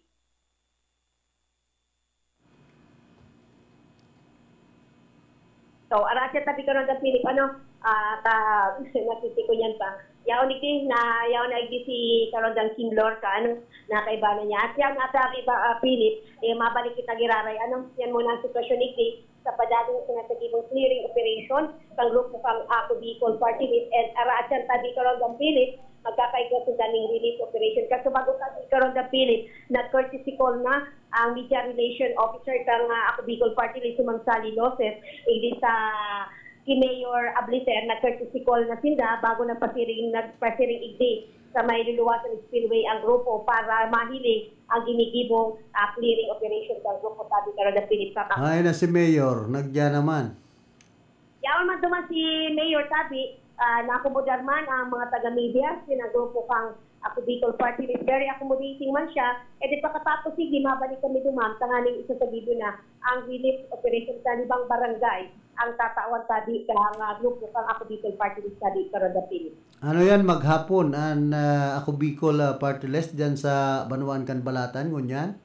So, ara siya tabi, Karondang Philip, ano, ah, ta, nasisi ko niyan pa. Yaon digdi na, yaon na igdi si Karondang Kim Lorca, ano, na kaiba na niya. At yan, at sabi ba, ah, Philip, eh, mabalik kita giraray, ano, yan muna ang sitwasyon igdi sa padating sinasagibong clearing operation sa grupo kang Ako Bicol Party List. And ara siya tabi, Karondang Philip, magkakaigwa sila ning relief operation. Kaso bago tabi, Karondang Philip, nag-courtesy call na ang Media Relation Officer kang, ah, Ako Bicol Party List, si Ma'am Sally Loses, igdi sa ki Mayor Ablicer, nag-courtesy call na sinda bago nagpasiring, nagpasiring igdi sa may luluwasan spillway ang grupo para mahiling ang ginigibong, ah, clearing operation sa grupo, sabi ka na Philip Kaka. Ay, na si Mayor, nagya naman. Yaon man duman si Mayor, sabi, ah, naakomodar man ang mga taga-media, sina grupo kang Ako Bicol Party List, very accommodating man siya. E di, pagkatapos, sige, mabalik kami duman, tanganing isasagibo na ang relief operation sa libang barangay, ang tatawan tabi kang, ah, grupo kang Ako Bicol Party List tabi, Karondang Philip. Ano yan, maghapon, an, ah, Ako Bicol, ah, Party List dyan sa Banwaan kan Balatan, ngunyan?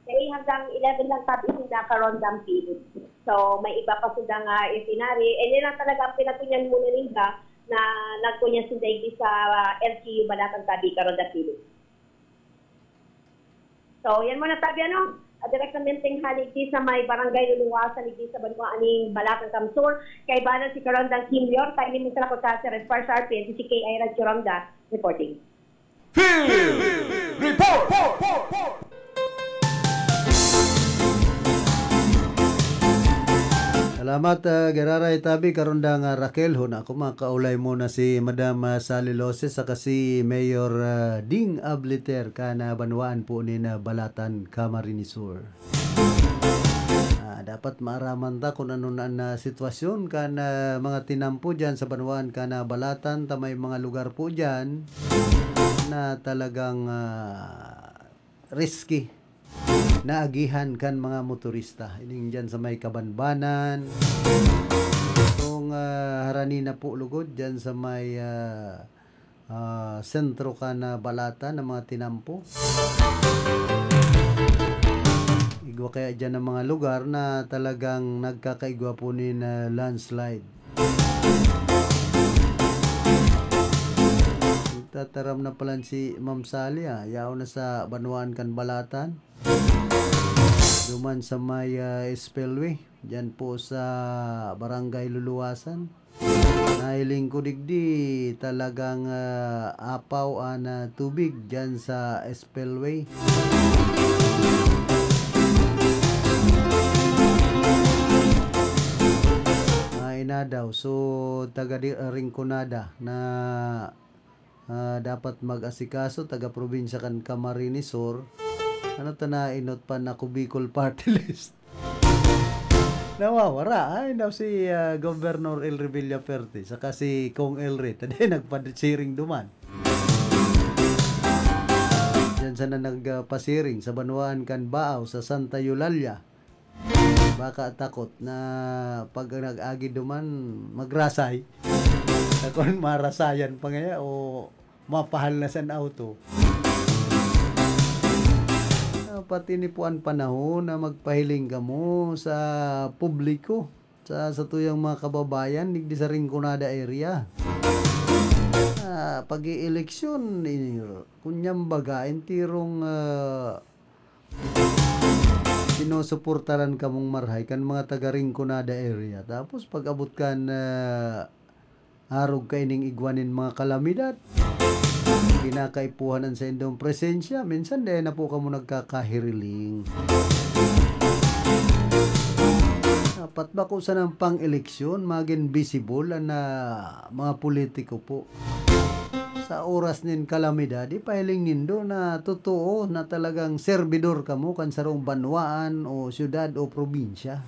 Dahil hanggang eleven lang tabi sinda, Karondang Philip. So, may iba pa sila nga itinerary. E, yan lang talaga ang pinagunyan muna ninda na nagkunya sinda igdi sa, ah, L G U Balatan, tabi karon dakili. So, yan muna, tabi, ano? Ah, direktamente hali igdi sa may Barangay Luluwasan, igdi sa banwa ning Balatan, Camsur. Kaiba na si Karandang Kim Leon, kaini mo sa Lakota, si Red Sparks R P N, si K I Radyo Ronda, reporting. Field Report! Salamat, ah, giraray tabi, Karandang, ah, Raquel. Huna ko, makaulay mo na si Madam, ah, Sally Loses, saka si Mayor, ah, Ding Abliter, kan, ah, banwaan po nin, ah, Balatan, Camarines Sur. Ah, dapat maaraman ta kung ano na an, ah, sitwasyon kan, ah, mga tinampo diyan sa banwaan kan, ah, Balatan, ta may mga lugar po diyan na talagang, ah, risky na agihan kan mga motorista. Ining diyan sa may Kabanbanan, kung, ah, harani na po lugod diyan sa may, ah, ah, sentro kan, ah, Balatan na mga tinampo. Igwa kaya diyan ang mga lugar na talagang nagkakaigwa po nin, ah, landslide. Nagtataram na pala si Ma'am Sally, ah. Yaon na sa banwaan kan Balatan. Duman sa may, ah, spillway. Diyan po sa Barangay Luluwasan. Nahiling ko digdi, talagang, ah, apaw an, ah, tubig diyan sa spillway. Mga inadaw. So, taga di-, Rinconada na, ah, dapat mag-asikaso, taga-probinsya kan Camarines Sur. Ano ta na inot pa na Bicol Party List? Nawawara, ay, daw si, ah, Governor El Revilla Perte, saka si Cong El Rey, taday nagpasiring duman. Diyan sana nagpasiring sa banwaan kan Baaw, sa Santa Eulalia. Baka takot na pag nag-agi duman, magrasay. Takon marasayan pa ngaya o mapahal na san auto. Dapat ini po an panahon na magpahiling kamo sa publiko, sa satuyang mga kababayan digdi sa Rinconada area. Ah, pag-ieleksyon, eh, kunyang baga, enterong, ah, sinusuportaran kamong marhay kan mga taga Rinconada area. Tapos pag-abot kan, ah, arog kaining igwa nin mga kalamidad, kinakaipuhan an saindong presensya, minsan dai na po kamo nagkakahiriling. Dapat bako sanang pang-eleksyon, magin visible an, ah, mga politiko po. Sa oras nin kalamidad, ipahiling nindo na totoo na talagang serbidor kamo kan sarong banwaan o syudad o probinsya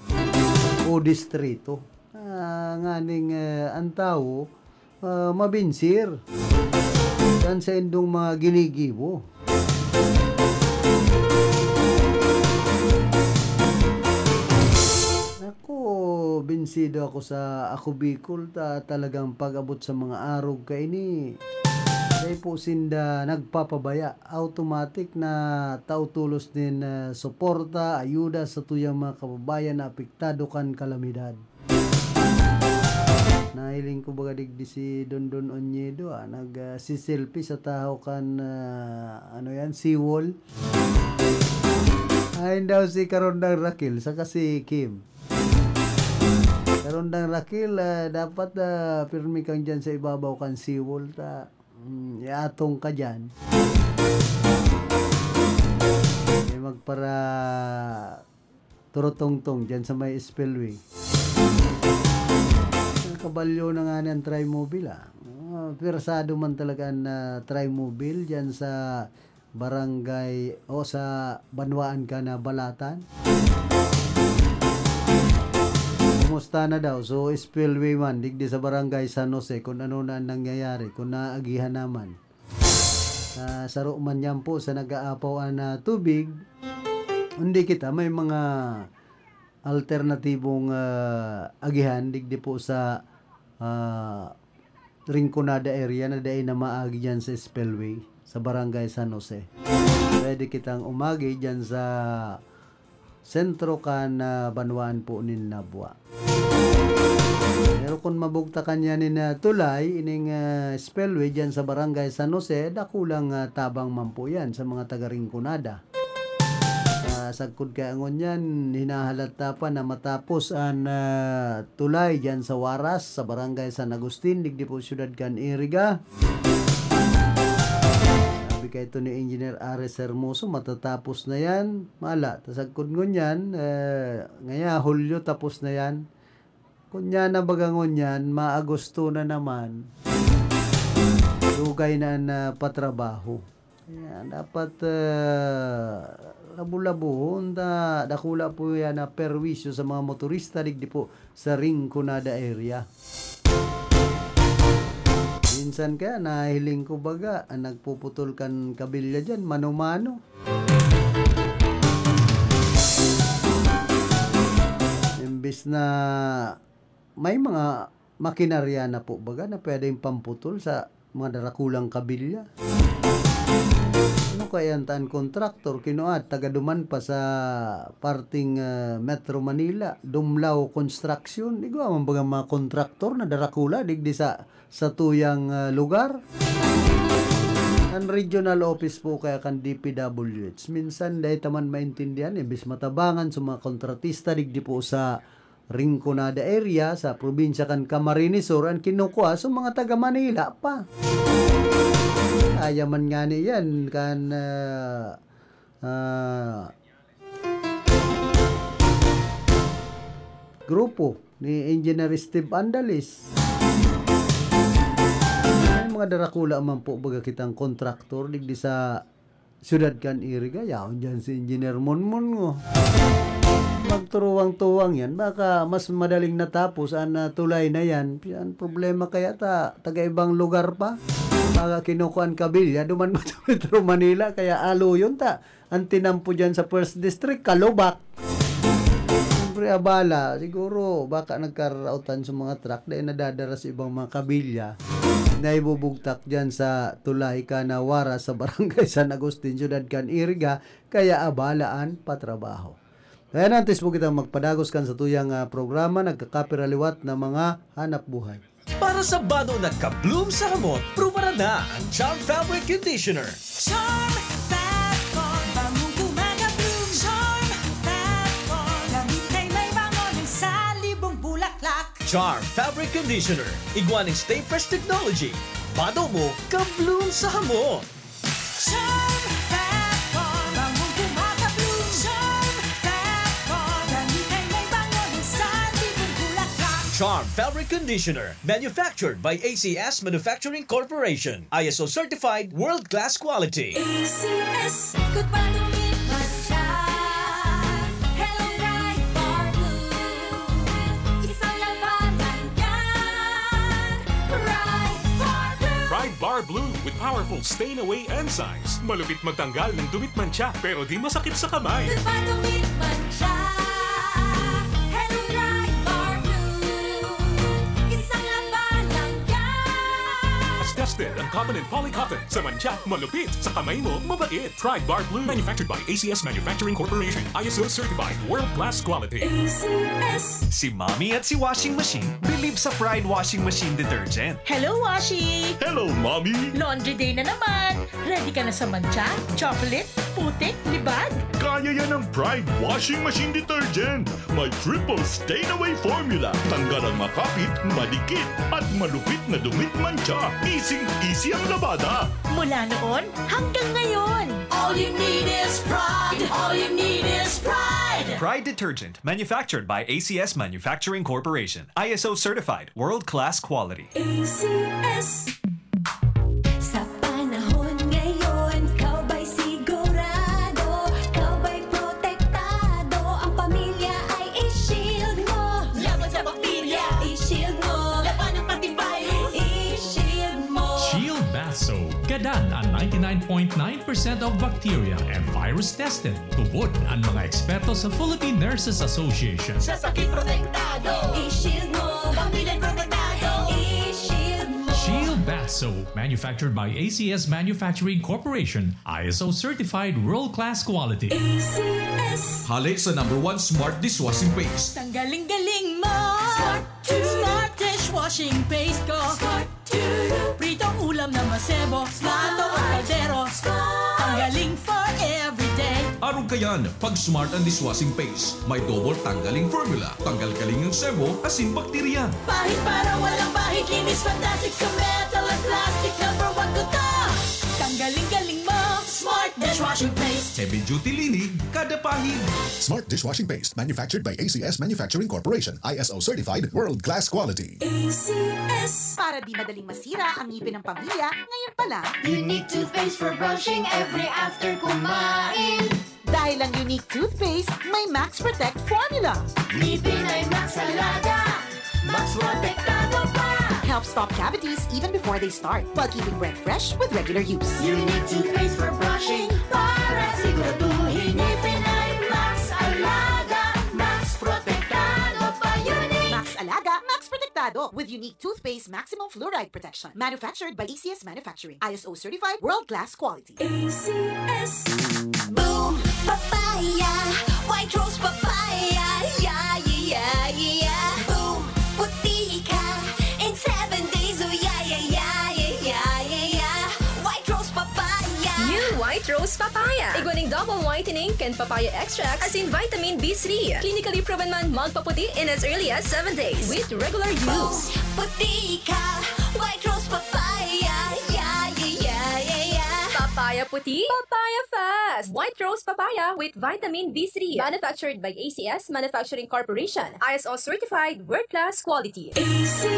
o distrito. Ah, nganing, eh, an tawo, ah, mabinsir kan saindong mga ginigibo. Naku, binsido ako sa Ako Bicol, ta-, talagang pag-abot sa mga arog kaini, dai po sinda nagpapabaya. Automatic na tao tolos nin, ah, suporta, ayuda sa tuyang mga kababayan na apektado kan kalamidad. Nahiling ko baga digdi si Dondon Oñedo, ah, nag, ah, siselfie sa tahaw kan, ah, ano yan, seawall. Ayan daw si Karondang Raquel, saka si Kim. Karondang Raquel, ah, dapat, ah, pirmi kang dyan sa ibabaw kan seawall, ta, mm, iatong ka dyan. May magpara turutungtong dyan sa may spillway. Nakabalyo na nga ni ang trimobile, ah. Ah, pwersado man talaga ang, ah, trimobile dyan sa barangay o sa banwaan ka na Balatan. Kumusta na daw? So, spillway man, digdi sa barangay San Jose, kung ano na ang nangyayari, kung naagihan naman. Sa saro man yan po sa nag-aapaw an, ah, tubig, hindi kita, may mga alternatibong, ah, agihan digdi po sa, ah, Rinconada area na dai na maagi dyan sa spillway sa Barangay San Jose. Pwede kitang umagi dyan sa sentro kan, ah, banwaan po nin Nabua. May Kun mabugtakan yan nin, ah, tulay, ining, ah, spillway dyan sa Barangay San Jose, dakulang, ah, tabang man po yan sa mga taga Rinconada. Ah, sagkod kaya ngunyan, hinahalata pa na matapos an, ah, tulay dyan sa Waras, sa Barangay San Agustin, digdi po siyudad kan Iriga. Sabi kay ito ni Engineer Ares Hermoso, matatapos na yan. Mala, ta sagkod ngunyan, eh, ngaya Hulyo tapos na yan. Kunya na baga ngunyan, maagosto na naman. Dugay na na patrabaho. Kaya dapat, ah, labo-labuhon ta dakula po yan na perwisyo sa mga motorista digdi po sa Rinconada area. Minsan kaya nahiling ko baga, ang nagpuputol kan kabilya dyan, mano-mano. Imbis na may mga makinarya na po baga na pwedeng pamputol sa mga darakulang kabilya. Ano kaya yan ta an kontraktor? Kinuha, taga duman pa sa parting, ah, Metro Manila, Dumlao Construction. Igwa man baga mga kontraktor na darakula digdi sa, sa tuyang, ah, lugar. Ang regional office po kaya kan D P W H, minsan dahil taman maintindihan, imbis matabangan sa mga kontratista digdi po sa Rinconada area, sa probinsya kan Camarines Sur, ang kinukuha sa mga taga Manila pa. Kaya man nga niyan kan, ah, ah, grupo ni Engineer Steve Andalis. May mga darakula man po baga kitang kontraktor digdi sa siyudad kan Iriga, yaon diyan si Engineer Monmon, ngo. Magturuwang-tuwang yan, baka mas madaling natapos an, ah, tulay na yan. Ang problema kaya ta, taga ibang lugar pa. Baka kinukuha an kabilya, duman pa sa Metro Manila, kaya aloyon ta. Ang tinampo diyan sa First District, kalubak. Siyempre, abala, siguro, baka nagkarautan sa mga truck, dahil nadadara sa ibang mga kabilya na ibubugtak diyan sa tulay kan Waras sa Barangay San Agustin, Siyudad kan Iriga, kaya abala an patrabaho. Kaya na, antes po kitang magpadagos kan sa tuyang, ah, programa, nagkakapiraliwat na mga hanap buhay. Para sa bado na ka-bloom sa hamot, prubaran na ang Charm Fabric Conditioner. Charm Fat Con, bangong kumaga-bloom. Charm Fat Con, gamit na may bango ng salibong bulaklak. Charm Fabric Conditioner, igwa ning Stay Fresh Technology. Bado mo, ka-bloom sa hamot. Charm Fat Con, bangong kumaga-bloom. Charm Fat Con, gamit na may bango ng salibong bulaklak. Charm Fabric Conditioner, manufactured by A C S Manufacturing Corporation. I S O certified, world-class quality. A C S, ikot pa, dumit, mantsa. Hello, Pride Bar Blue. Isang labanan yan. Pride Bar Blue. Pride Bar Blue with powerful stain away enzymes. Malupit magtanggal ng dumit, mantsa, pero di masakit sa kamay. Ikot pa, dumit, mantsa. Hello, Pride Bar Blue. Isang labanan yan. Tested ang cotton and poly cotton. Sa mantsa, malupit. Sa kamay mo, mabait. Pride Bar Blue. Manufactured by A C S Manufacturing Corporation. I S O certified. World class quality. A C S. Si Mommy at si Washing Machine believe sa Pride Washing Machine Detergent. Hello, Washi! Hello, Mommy! Laundry day na naman! Ready ka na sa mantsa, chocolate, putik, libag? Kaya yan ng Pride Washing Machine Detergent. May triple stain away formula. Tanggal ang makapit, madikit, at malupit na dumit, mantsa. Easy-easy ang labada. Mula noon hanggang ngayon. All you need is Pride. All you need is Pride. Pride detergent, manufactured by A C S Manufacturing Corporation. I S O certified, world-class quality. A C S. Sa panahon ngayon, ikaw ba'y sigurado? Ikaw ba'y protektado? Ang pamilya ay i-shield mo. Laban sa bakterya, i-shield mo. Laban ng antivirus, i-shield mo. Shield Bath Soap. Gadan ang ninety-nine point nine percent of bacteria and virus tested. Tubod ang mga eksperto sa Philippine Nurses Association. Sa sakit protektado. I-shield mo. Pamilya protektado. I-shield mo. Shield Bath Soap, manufactured by A C S Manufacturing Corporation, I S O certified world-class quality. A C S. Hale sa number one smart dishwashing paste. Tanggaling galing mo. Smart Smart dish Washing paste ko. Smart. Pritong ulam na masebo. Smart. Luto ang kaldero. Smart. Tanggaling for everyday. Arog kayan, pag Smart ang dishwashing paste. May double tanggaling formula. Tanggal kaling ang sebo, asin bakterya. Pahid para walang bahid. Linis fantastic sa metal at plastic. Number one ko to. Tanggaling galing mo. Smart dishwashing paste. Heavy duty linig, kada pahid. Smart dishwashing paste, manufactured by A C S Manufacturing Corporation, I S O certified, world-class quality. A C S. Para di madaling masira ang ngipin ng pamilya, ngayon pa lang. Unique toothpaste for brushing every after kumain. Dahil ang Unique Toothpaste may Max Protect Formula. Ngipin ay Max Alaga, Max Protektado pa. Helps stop cavities even before they start, while keeping breath fresh with regular use. Unique toothpaste for brushing para siguraduhin ngipin ay Max Alaga, Max Protektado pa. Unique. Max Alaga, Max Protektado with Unique Toothpaste Maximum Fluoride Protection. Manufactured by A C S Manufacturing. I S O certified, world-class quality. A C S. Boom Papaya, White Rose Papaya, yeah, yeah, yeah, yeah. Boom, puti ka in seven days, oh, yeah, yeah, yeah. White Rose Papaya. New White Rose Papaya. Igwa ning double whitening kan papaya extract asin vitamin B three. Clinically proven man magpaputi in as early as seven days with regular use. Puti ka, White Rose Papaya, yeah, yeah, yeah, yeah, yeah. Papaya puti, papaya fast. White Rose Papaya with vitamin B three. Manufactured by A C S Manufacturing Corporation. I S O certified, world-class quality. A C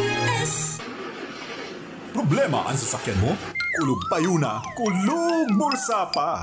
S. Problema an sasakyan mo? Kulog payo na, kulog bulsa pa.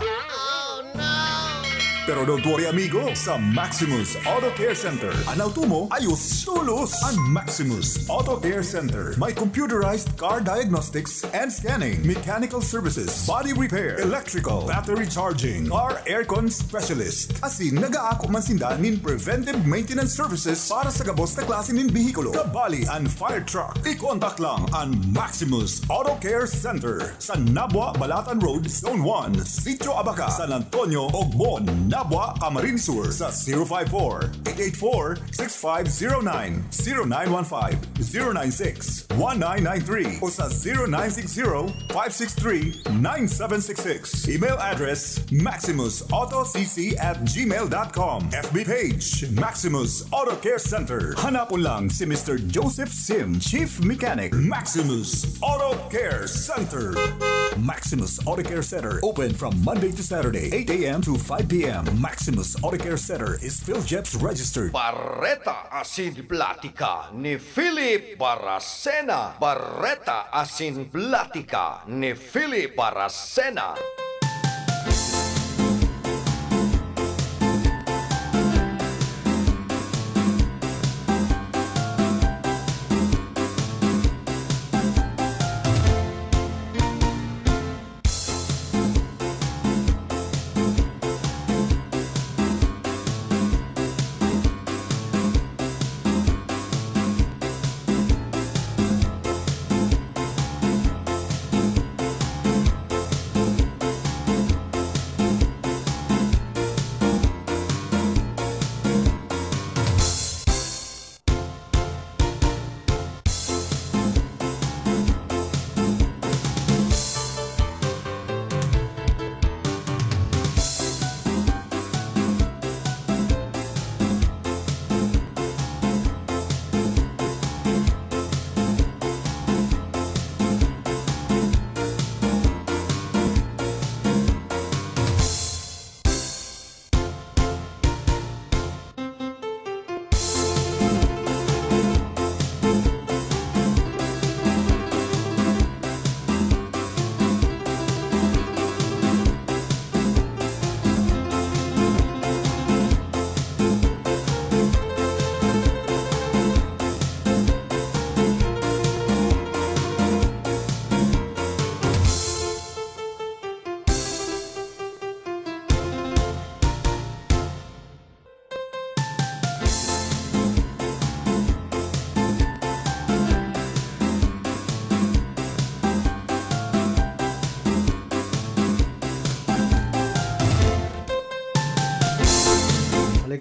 Pero don't worry, amigo. Sa Maximus Auto Care Center, an auto mo, ayos tolos. An Maximus Auto Care Center may computerized car diagnostics and scanning, mechanical services, body repair, electrical, battery charging, car aircon specialist. Asin nag-aako man sinda nin preventive maintenance services para sa gabos na klase nin behikulo, kabali an fire truck. I-contact lang an Maximus Auto Care Center sa Nabua Balatan Road, Zone one, Sitio Abaca, San Antonio, Ogbon, Nabua, Camarines Sur, sa zero five four, eight eight four, six five zero nine, zero nine one five, zero nine six, one nine nine three o sa zero nine six zero, five six three, nine seven six six. Email address, maximus auto c c at gmail dot com. F B page, Maximus Auto Care Center. Hanapon lang si Mister Joseph Sim, Chief Mechanic, Maximus Auto Care Center. Maximus Auto Care Center, open from Monday to Saturday, eight a m to five p m. Maximus Auto Care Center is PhilGEPS registered. Bareta asin platika ni Philip Baracena. Bareta asin platika ni Philip Baracena.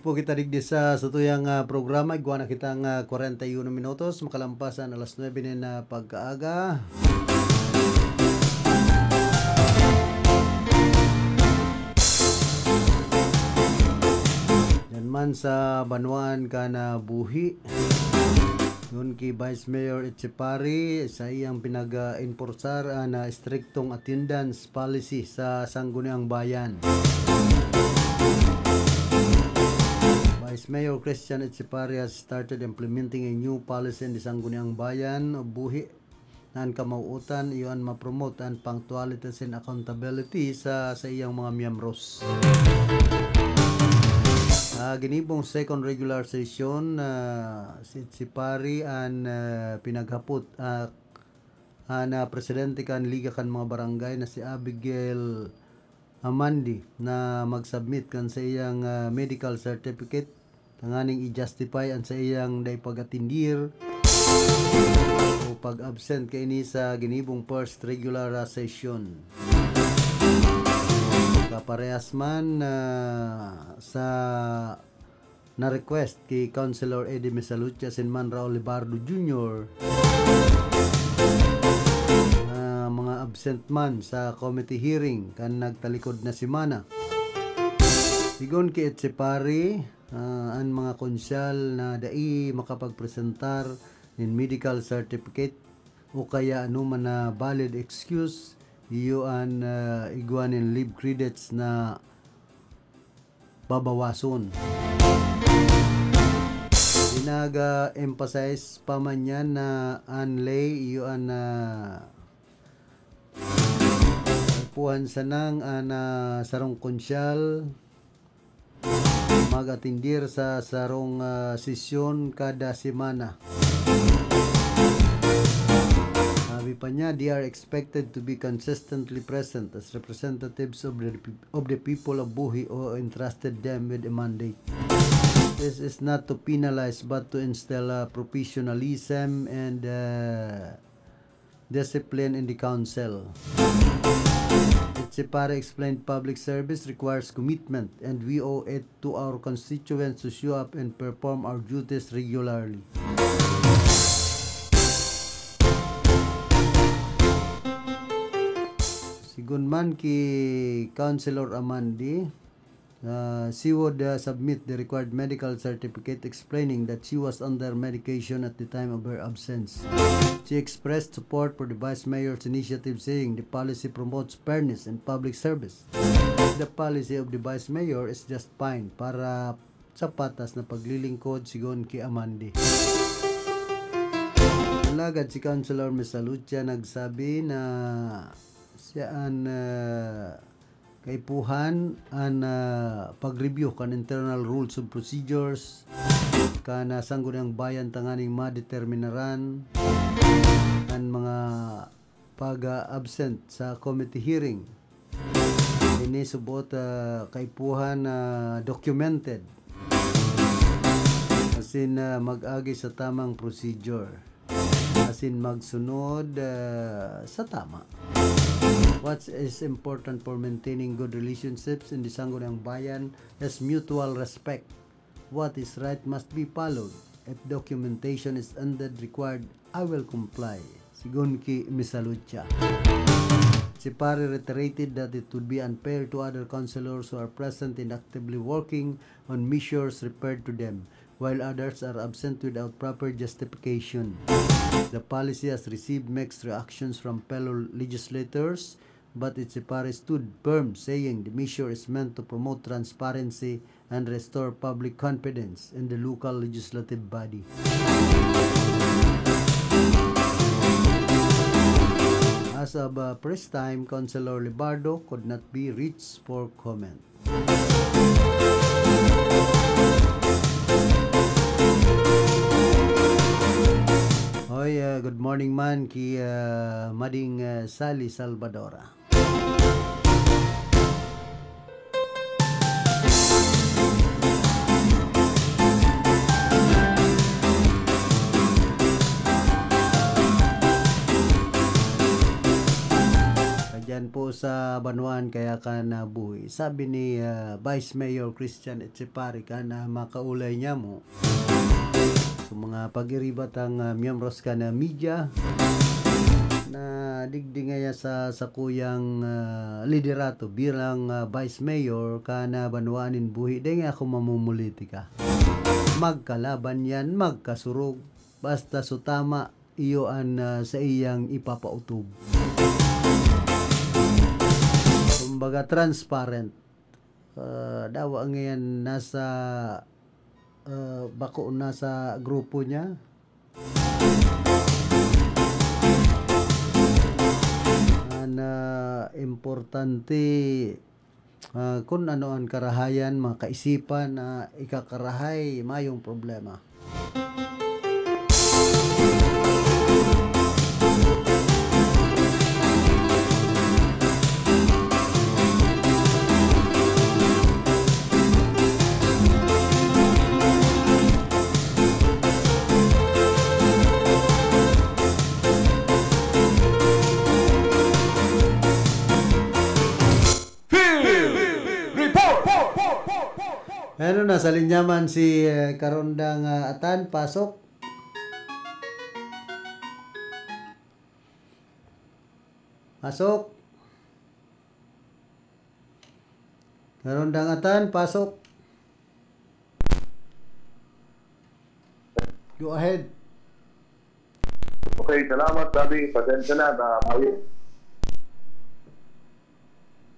Po kita digdi sa satuyang, ah, programa. Igwa na kitang, ah, kwarenta y uno minutos, makalampas an alas nuebe nin, ah, pagkaaga. Diyan man sa banwaan kan, ah, Buhi, yun ki Vice Mayor Etchepare, saiyang pinag-, ah, enporsar an, ah, estriktong attendance policy sa Sangguniang Bayan. Vice Mayor Christian Etchepare has started implementing a new policy in the Sangguniang Bayan o Buhi, na an kamawutan iyo an ma-promote an punctuality and accountability sa, sa iyang mga miyembros. Sa ginibong second regular session, ah, si, si Pari an, ah, pinaghapot, ah, an, ah, presidente kan Liga kan mga Barangay na si Abigail Amandi na mag-submit kan sa iyang, ah, medical certificate tanganing i-justify an sa iyang dai pag-atendir o pag-absent kaini sa ginibong first regular, ah, session. Kaparehas man, ah, sa na-request ki Councilor Eddie Misalucha asin man Raul Libardo Junior, ah, mga absent man sa committee hearing kan nagtalikod na semana. Sigon ki Etchepare, ah, an mga konsyal na dai makapagpresentar nin medical certificate o kaya anoman na valid excuse, iyo an, ah, igwa nin leave credits na babawason. Pinaga-emphasize pa man yan na an lay iyo an, ah, kaipuhan sanang an, ah, sarong konsyal mag-atendir sa sarong, ah, sesyon kada semana. Sabi pa niya, they are expected to be consistently present as representatives of the, of the people of Buhi who entrusted them with a mandate. This is not to penalize but to instill, uh, professionalism and, uh, discipline in the council. Etchepare explained public service requires commitment and we owe it to our constituents to show up and perform our duties regularly. Sigon man ki Councilor Amandi, uh, she would, uh, submit the required medical certificate explaining that she was under medication at the time of her absence. She expressed support for the Vice Mayor's initiative, saying the policy promotes fairness and public service. The policy of the Vice Mayor is just fine para sa patas na paglilingkod, sigon ki Amandi. Alagad si Councilor Misalucha nagsabi na siya an, ah, kaipuhan an, ah, pag-review kan internal rules of procedures kan, ah, Sangguniang Bayan tanganing madeterminaran an mga pag-absent sa committee hearing. Ini subot, ah, kaipuhan na documented asin, ah, mag-agi sa tamang procedure asin magsunod, ah, sa tama. What is important for maintaining good relationships in the Sangguniang Bayan is mutual respect. What is right must be followed. If documentation is indeed required, I will comply, sigon ki Misalucha. Etchepare reiterated that it would be unfair to other councilors who are present and actively working on measures referred to them, while others are absent without proper justification. The policy has received mixed reactions from fellow legislators, but Etchepare stood firm, saying the measure is meant to promote transparency and restore public confidence in the local legislative body. As of, uh, press time, Councilor Libardo could not be reached for comment. Hoy, ah, good morning man ki, ah, Mading, ah, Sally Salvadora. Diyan po sa banwaan kaya ka nabuhi. Sabi ni, ah, Vice Mayor Christian Etchepare kan, ah, makaulay niya mo. So, mga pag-iribat ang, ah, miyembros kan, ah, media na digdi ngaya sa sakuyang, ah, liderato bilang, ah, Vice Mayor kan, ah, banwaan nin buhi, di nga ako mamumulitika. Magkalaban yan, magkasurog. Basta so tama, iyo an, ah, saiyang ipapautob. Kumbaga, transparent. Ah, dawa ngayon nasa, ah, bako nasa grupo niya. An, ah, importante, ah, kun ano an karahayan, mga kaisipan na ikakarahay, mayong problema. Field Report! Ano, nasa linya man si, eh, Karondang, ah, Atan, pasok. Pasok. Karondang Atan, pasok. Go ahead. Okay, salamat, Daddy. Pasensya na, na mayo.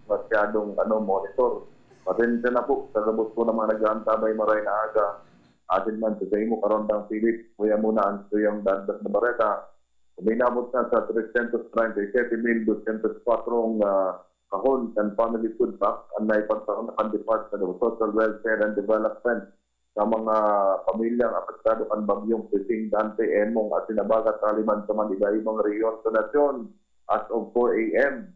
Masyadong, ano, monitor. Pasensya na po sa gabos po ng mga nag-aantabay maray na aga. Asin man sa saimo, Karondang Philip, kuya mo na ang tuyang dagdag na bareta. Uminabot na sa trescientos treinta y siete mil doscientos cuatro ang, ah, kahon kan Family Food Pack ang naipagtao na kan Department of Social Welfare and Development sa mga pamilyang apektado kan bagyong Krising, Dante, Emong asin Abagat, taliman sa man iba-ibang rehiyon sa nasyon as of four a m.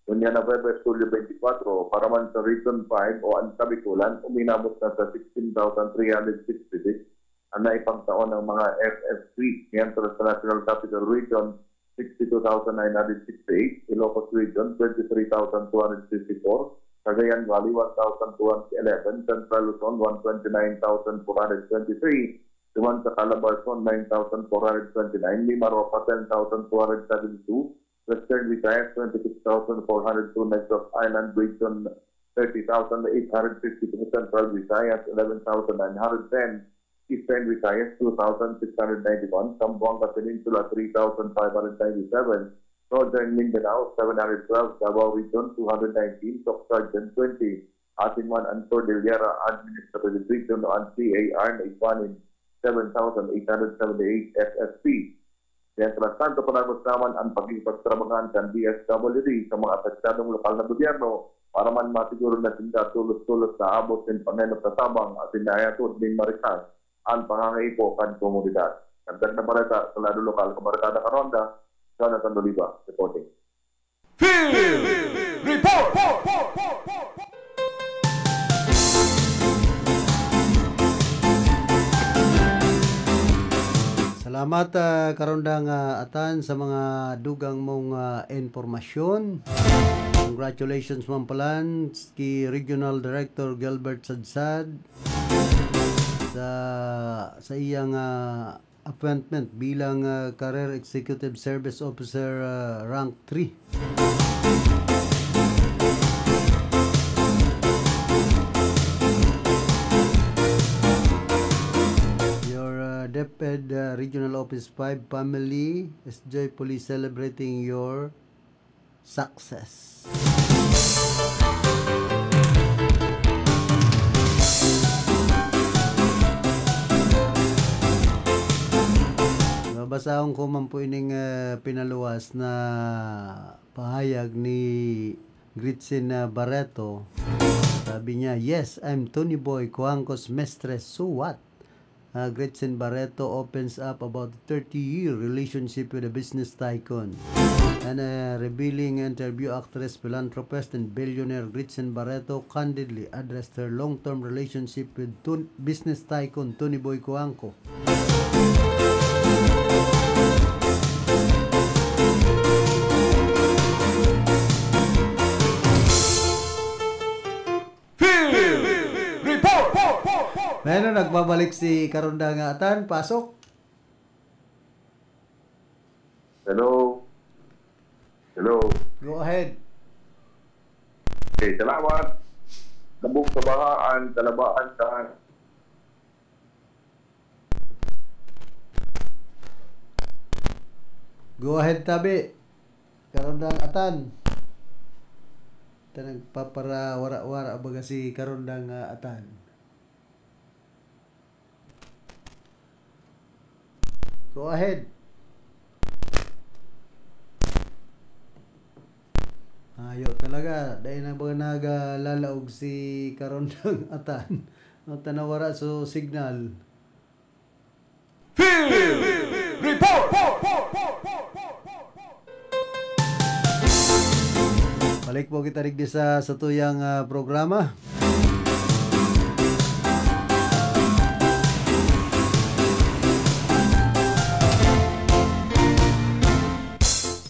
Ngunyan na Huwebes, Hulyo twenty-four, para man sa Region five o ang Kabikulan, uminabot na sa sixteen thousand three hundred sixty-six ang naipagtao ng mga F F P, mientras sa National Capital Region, sixty-two thousand nine hundred sixty-eight, Ilocos Region, twenty-three thousand two hundred fifty-four, Cagayan Valley, one thousand two hundred eleven, Central Luzon, one twenty-nine thousand four hundred twenty-three, duman sa Calabarzon, nine thousand four hundred twenty-nine, Mimaropa, ten thousand two hundred seventy-two, Western Visayas, twenty-six thousand four hundred two, Negros Island Region, thirty thousand eight hundred fifty-two, Central Visayas, eleven thousand nine hundred ten, Eastern Visayas, two thousand six hundred ninety-one, Zamboanga Peninsula, three thousand five hundred ninety-seven, Northern Mindanao, seven hundred twelve, Davao Region, two hundred nineteen, Soccsksargen, twenty, asin man an Cordillera Administrative Region o an C A R na igwa nin seven thousand eight hundred seventy-eight F F P. Mientras tanto, panagos naman an pakikipagtrabahan kan D S W D sa mga apektadong lokal na gobyerno para man masiguro na sinda tolos-tolos naabot nin pangenot na tabang asin naayatod nin marikas an pangangaipo kan komunidad. Dagdag na bareta sa lado lokal, Kabarkada Karonda, Jonathan Oliva, reporting. Field Report! Salamat, ah, Karondang, ah, Atan, sa mga dugang mong, ah, impormasyon. Congratulations man palan ki Regional Director Gilbert Sadsad sa, sa iyang, ah, appointment bilang, ah, Career Executive Service Officer, ah, Rank three. Your, ah, DepEd, ah, Regional Office five family is joyfully celebrating your success. Babasahon ko man po ining, eh, pinaluwas na pahayag ni Gretchen, ah, Barreto. Sabi niya, "Yes, I'm Tony Boy Cuangco's mistress. So what?" Ah, Gretchen Barreto opens up about thirty-year relationship with a business tycoon. In a revealing interview, actress, philanthropist, and billionaire Gretchen Barreto candidly addressed her long-term relationship with Tun-, business tycoon Tony Boy Cuangco. Bueno, nagbabalik si Karonda nga Atan. Pasok. Hello. Hello. Go ahead. Okay, salamat. Tabok sa bahaan, talabaan sa Go ahead, tabi. Karondang Atan. Ito nagpapara-wara-wara baga si Karondang ah, Atan. Go ahead. Ayo talaga. Dahil na ba nagalalaog si Karondang Atan? Ang tanawara so signal. Field Report! Balik po kita digdi sa satuyang ah, programa.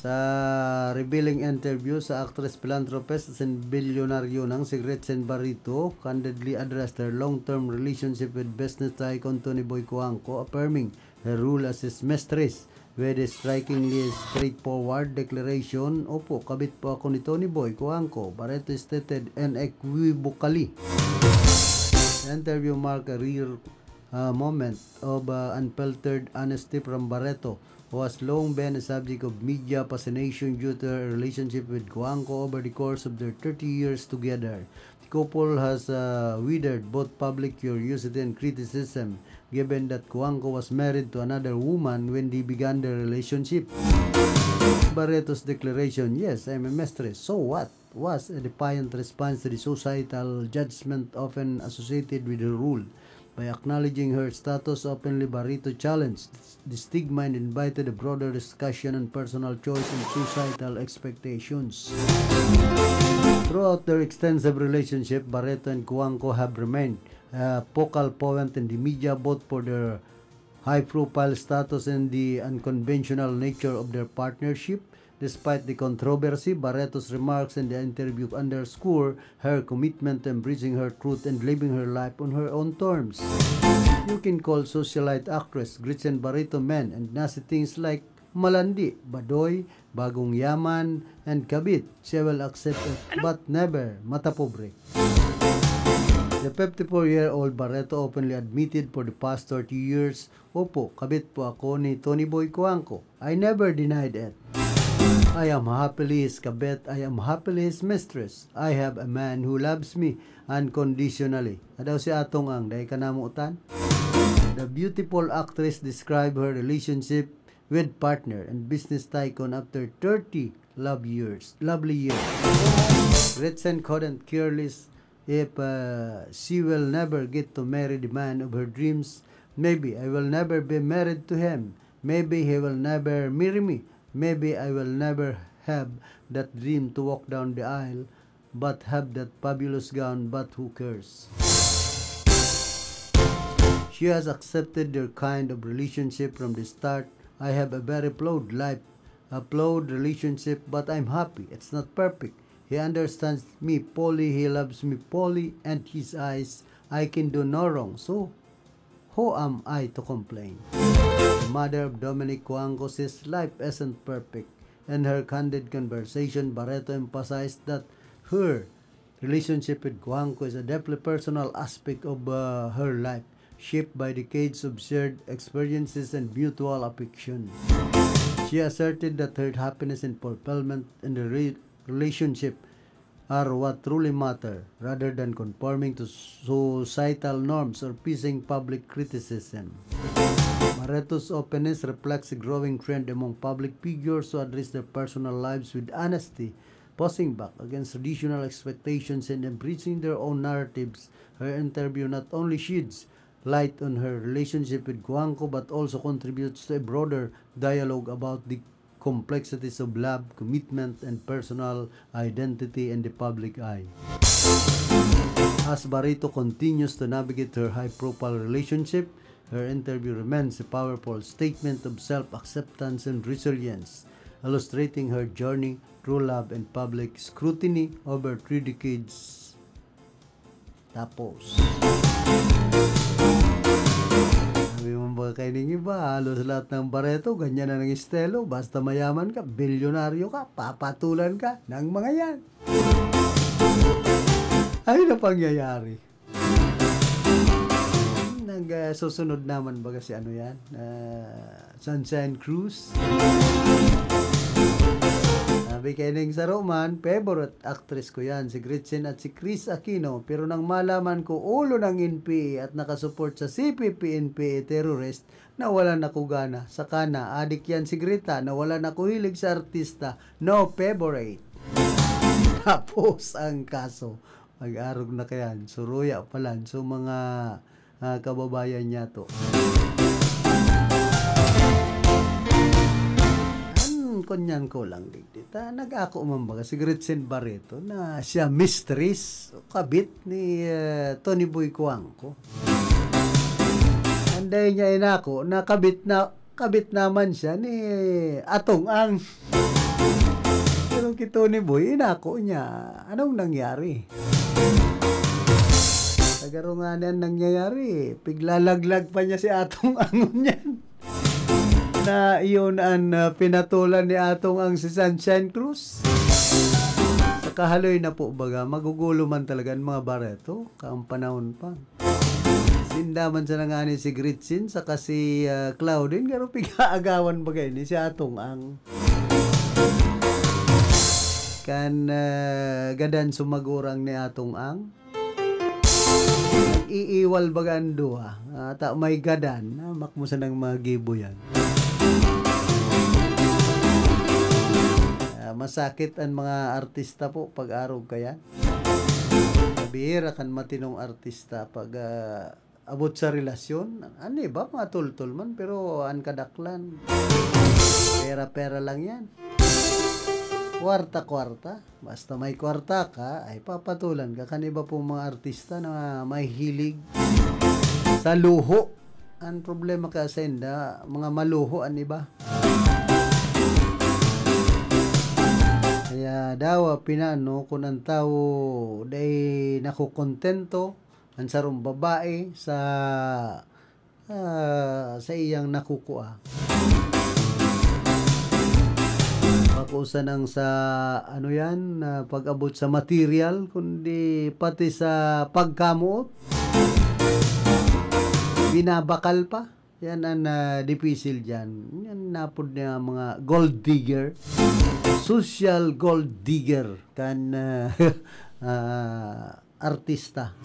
Sa revealing interview sa actress, philanthropist, and bilyonaryo nang si Gretchen Barreto candidly addressed her long-term relationship with business tycoon Tony Boy Cuangco, affirming her role as his mistress. With a strikingly straightforward declaration, "Opo, kabit po ako ni Tony Boy Cuangco," Barreto stated unequivocally. The interview marked a rare uh, moment of uh, unfiltered honesty from Barreto, who has long been a subject of media fascination due to her relationship with Cuangco over the course of their thirty years together. The couple has uh, weathered both public curiosity and criticism, given that Cuangco was married to another woman when they began their relationship. Barreto's declaration, "Yes, I'm a mistress. So what?" was a defiant response to the societal judgment often associated with her role. By acknowledging her status openly, Barreto challenged the stigma and invited a broader discussion on personal choice and societal expectations. Throughout their extensive relationship, Barreto and Cuangco have remained a focal point in the media, both for their high-profile status and the unconventional nature of their partnership. Despite the controversy, Barreto's remarks in the interview underscore her commitment to embracing her truth and living her life on her own terms. You can call socialite actress Gretchen Barreto men and nasty things like malandi, badoy, bagong yaman, and kabit. She will accept it, but never matapobre. The fifty-four-year-old Barreto openly admitted for the past thirty years, "Opo, kabit po ako ni Tony Boy Cuangco. I never denied it. I am happily his kabit. I am happily his mistress. I have a man who loves me unconditionally." Adaw si Atong Ang, dai ka namutan? The beautiful actress described her relationship with partner and business tycoon after thirty love years, lovely years. Gretchen couldn't care less if uh, she will never get to marry the man of her dreams. "Maybe I will never be married to him. Maybe he will never marry me. Maybe I will never have that dream to walk down the aisle, but have that fabulous gown, but who cares?" She has accepted their kind of relationship from the start. "I have a very flawed life, a flawed relationship, but I'm happy. It's not perfect. He understands me fully, he loves me fully, and his eyes, I can do no wrong. So, who am I to complain?" The mother of Dominic Cuangco says life isn't perfect. In her candid conversation, Barreto emphasized that her relationship with Cuangco is a deeply personal aspect of uh, her life, shaped by decades of shared experiences and mutual affection. She asserted that her happiness and fulfillment in the re- relationship are what truly matter, rather than conforming to societal norms or pleasing public criticism. Barreto's openness reflects a growing trend among public figures who address their personal lives with honesty, pushing back against traditional expectations and embracing their own narratives. Her interview not only sheds light on her relationship with Cuangco but also contributes to a broader dialogue about the complexities of love, commitment, and personal identity in the public eye. As Barreto continues to navigate her high-profile relationship, her interview remains a powerful statement of self-acceptance and resilience, illustrating her journey through love and public scrutiny over three decades. Tapos, Yung mga kaining iba, halos lahat ng Barreto, ganyan na ng estilo. Basta mayaman ka, bilyonaryo ka, papatulan ka ng mga yan. Ay, na pangyayari. Nag, ah, susunod naman baga si ano yan? Ah, Sunshine Cruz. Sabi kay Neng Saruman, favorite actress ko yan, si Gretchen at si Chris Aquino. Pero nang malaman ko ulo ng N P A at nakasupport sa C P P N P A terrorist, nawalan ako gana. Saka na, adik yan si Greta, nawalan ako hilig sa artista. No favorite. Tapos ang kaso, mag-arog na kayan. Suruya palan. So, mga, ah, kababayan niya to. An kunyan ko lang digdi ta, nag-ako man baga si Gretchen Barreto na siya mistress o kabit ni, eh, Tony Boy Cuangco. Anday niya inako na kabit na, kabit naman siya ni Atong Ang. Pero ki Tony Boy, inako niya. Anong nangyari? Sagaro nga niyan nangyayari, piglalaglag pa niya si Atong Ang niyan. Na iyon an, ah, pinatulan ni Atong Ang si Sunshine Cruz. Sa kahaloy na po baga, magugulo man talaga ang mga Barreto, kaang panahon pa. Sinda man sana ngani si Gretchen saka si, ah, Claudine, pero pig-aagawan baga ini si Atong Ang. Kan, ah, gadan sumagurang ni Atong Ang. Nag-iiwal baga an duwa. Ata may gadan. Ah, makmo sanang magibo yan. Ah, masakit ang mga artista po pag arog kayan. Bihira kan matinong artista pag, ah, abot sa relasyon. Ano iba, mga tultol man, pero an kadaklan, pera-pera lang yan. Kwarta-kwarta. Basta may kwarta ka, ay papatulan ka. Kan iba pong mga artista na may hilig sa luho. Ang problema ka sa inda, mga maluho an iba. Kaya dawa pinano kun ang tawo dai nakokontento, ang sarong babae sa, ah, sa iyang nakukua. Bako sanang sa, ano yan, ah, pag-abot sa material, kundi pati sa pagkamoot. Binabakal pa. Yan ang, ah, dipisil diyan. Yan napod niya mga gold digger. Social gold digger. Kan, ah, ah, artista.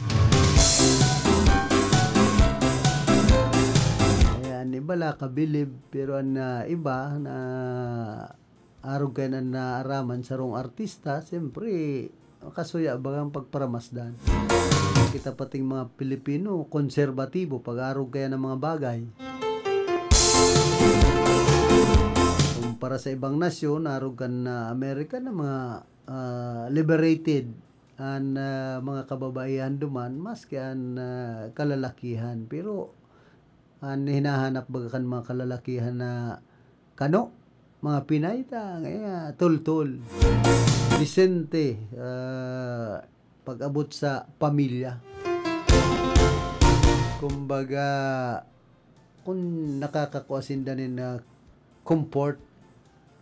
Kaya an iba la kabilib, pero an, ah, iba na arog kayan an naaraman sarong artista, siyempre, makasuya bagang pagparamasdan. Kita pating mga Pilipino, konserbatibo pag arog kayan an mga bagay. Kumpara sa ibang nasyon, arog kan, ah, Amerika na mga, ah, liberated an, ah, mga kababaihan duman, maski an, ah, kalalakihan. Pero an hinahanap baga kan mga kalalakihan na kano, mga Pinay ta, ngaya, tultol. Disente, ah, pag-abot sa pamilya. Kumbaga, kung nakakakua sinda nin, ah, comfort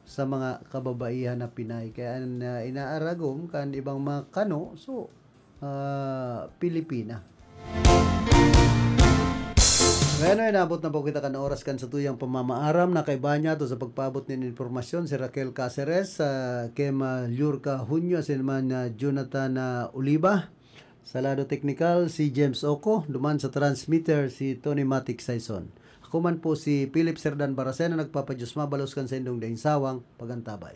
sa mga kababaihan na Pinay. Kaya an, ah, inaaragom kan ibang mga kano, so, ah, Pilipina. Bueno, inabot na po kita kan oras kan satuyang pamamaaram. Nakaiba niya to sa pagpaabot nin impormasyon si Raquel Caceres, ah, Kema Liurca Junio, asin man, ah, Jonathan, ah, Oliva. Sa lado teknikal, si James Oco, duman sa transmitter, si Tony Matic Saison. Ako man po si Philip Serdan Baracena, nagpapadyos mabalos kan saindong daing sawang pagantabay.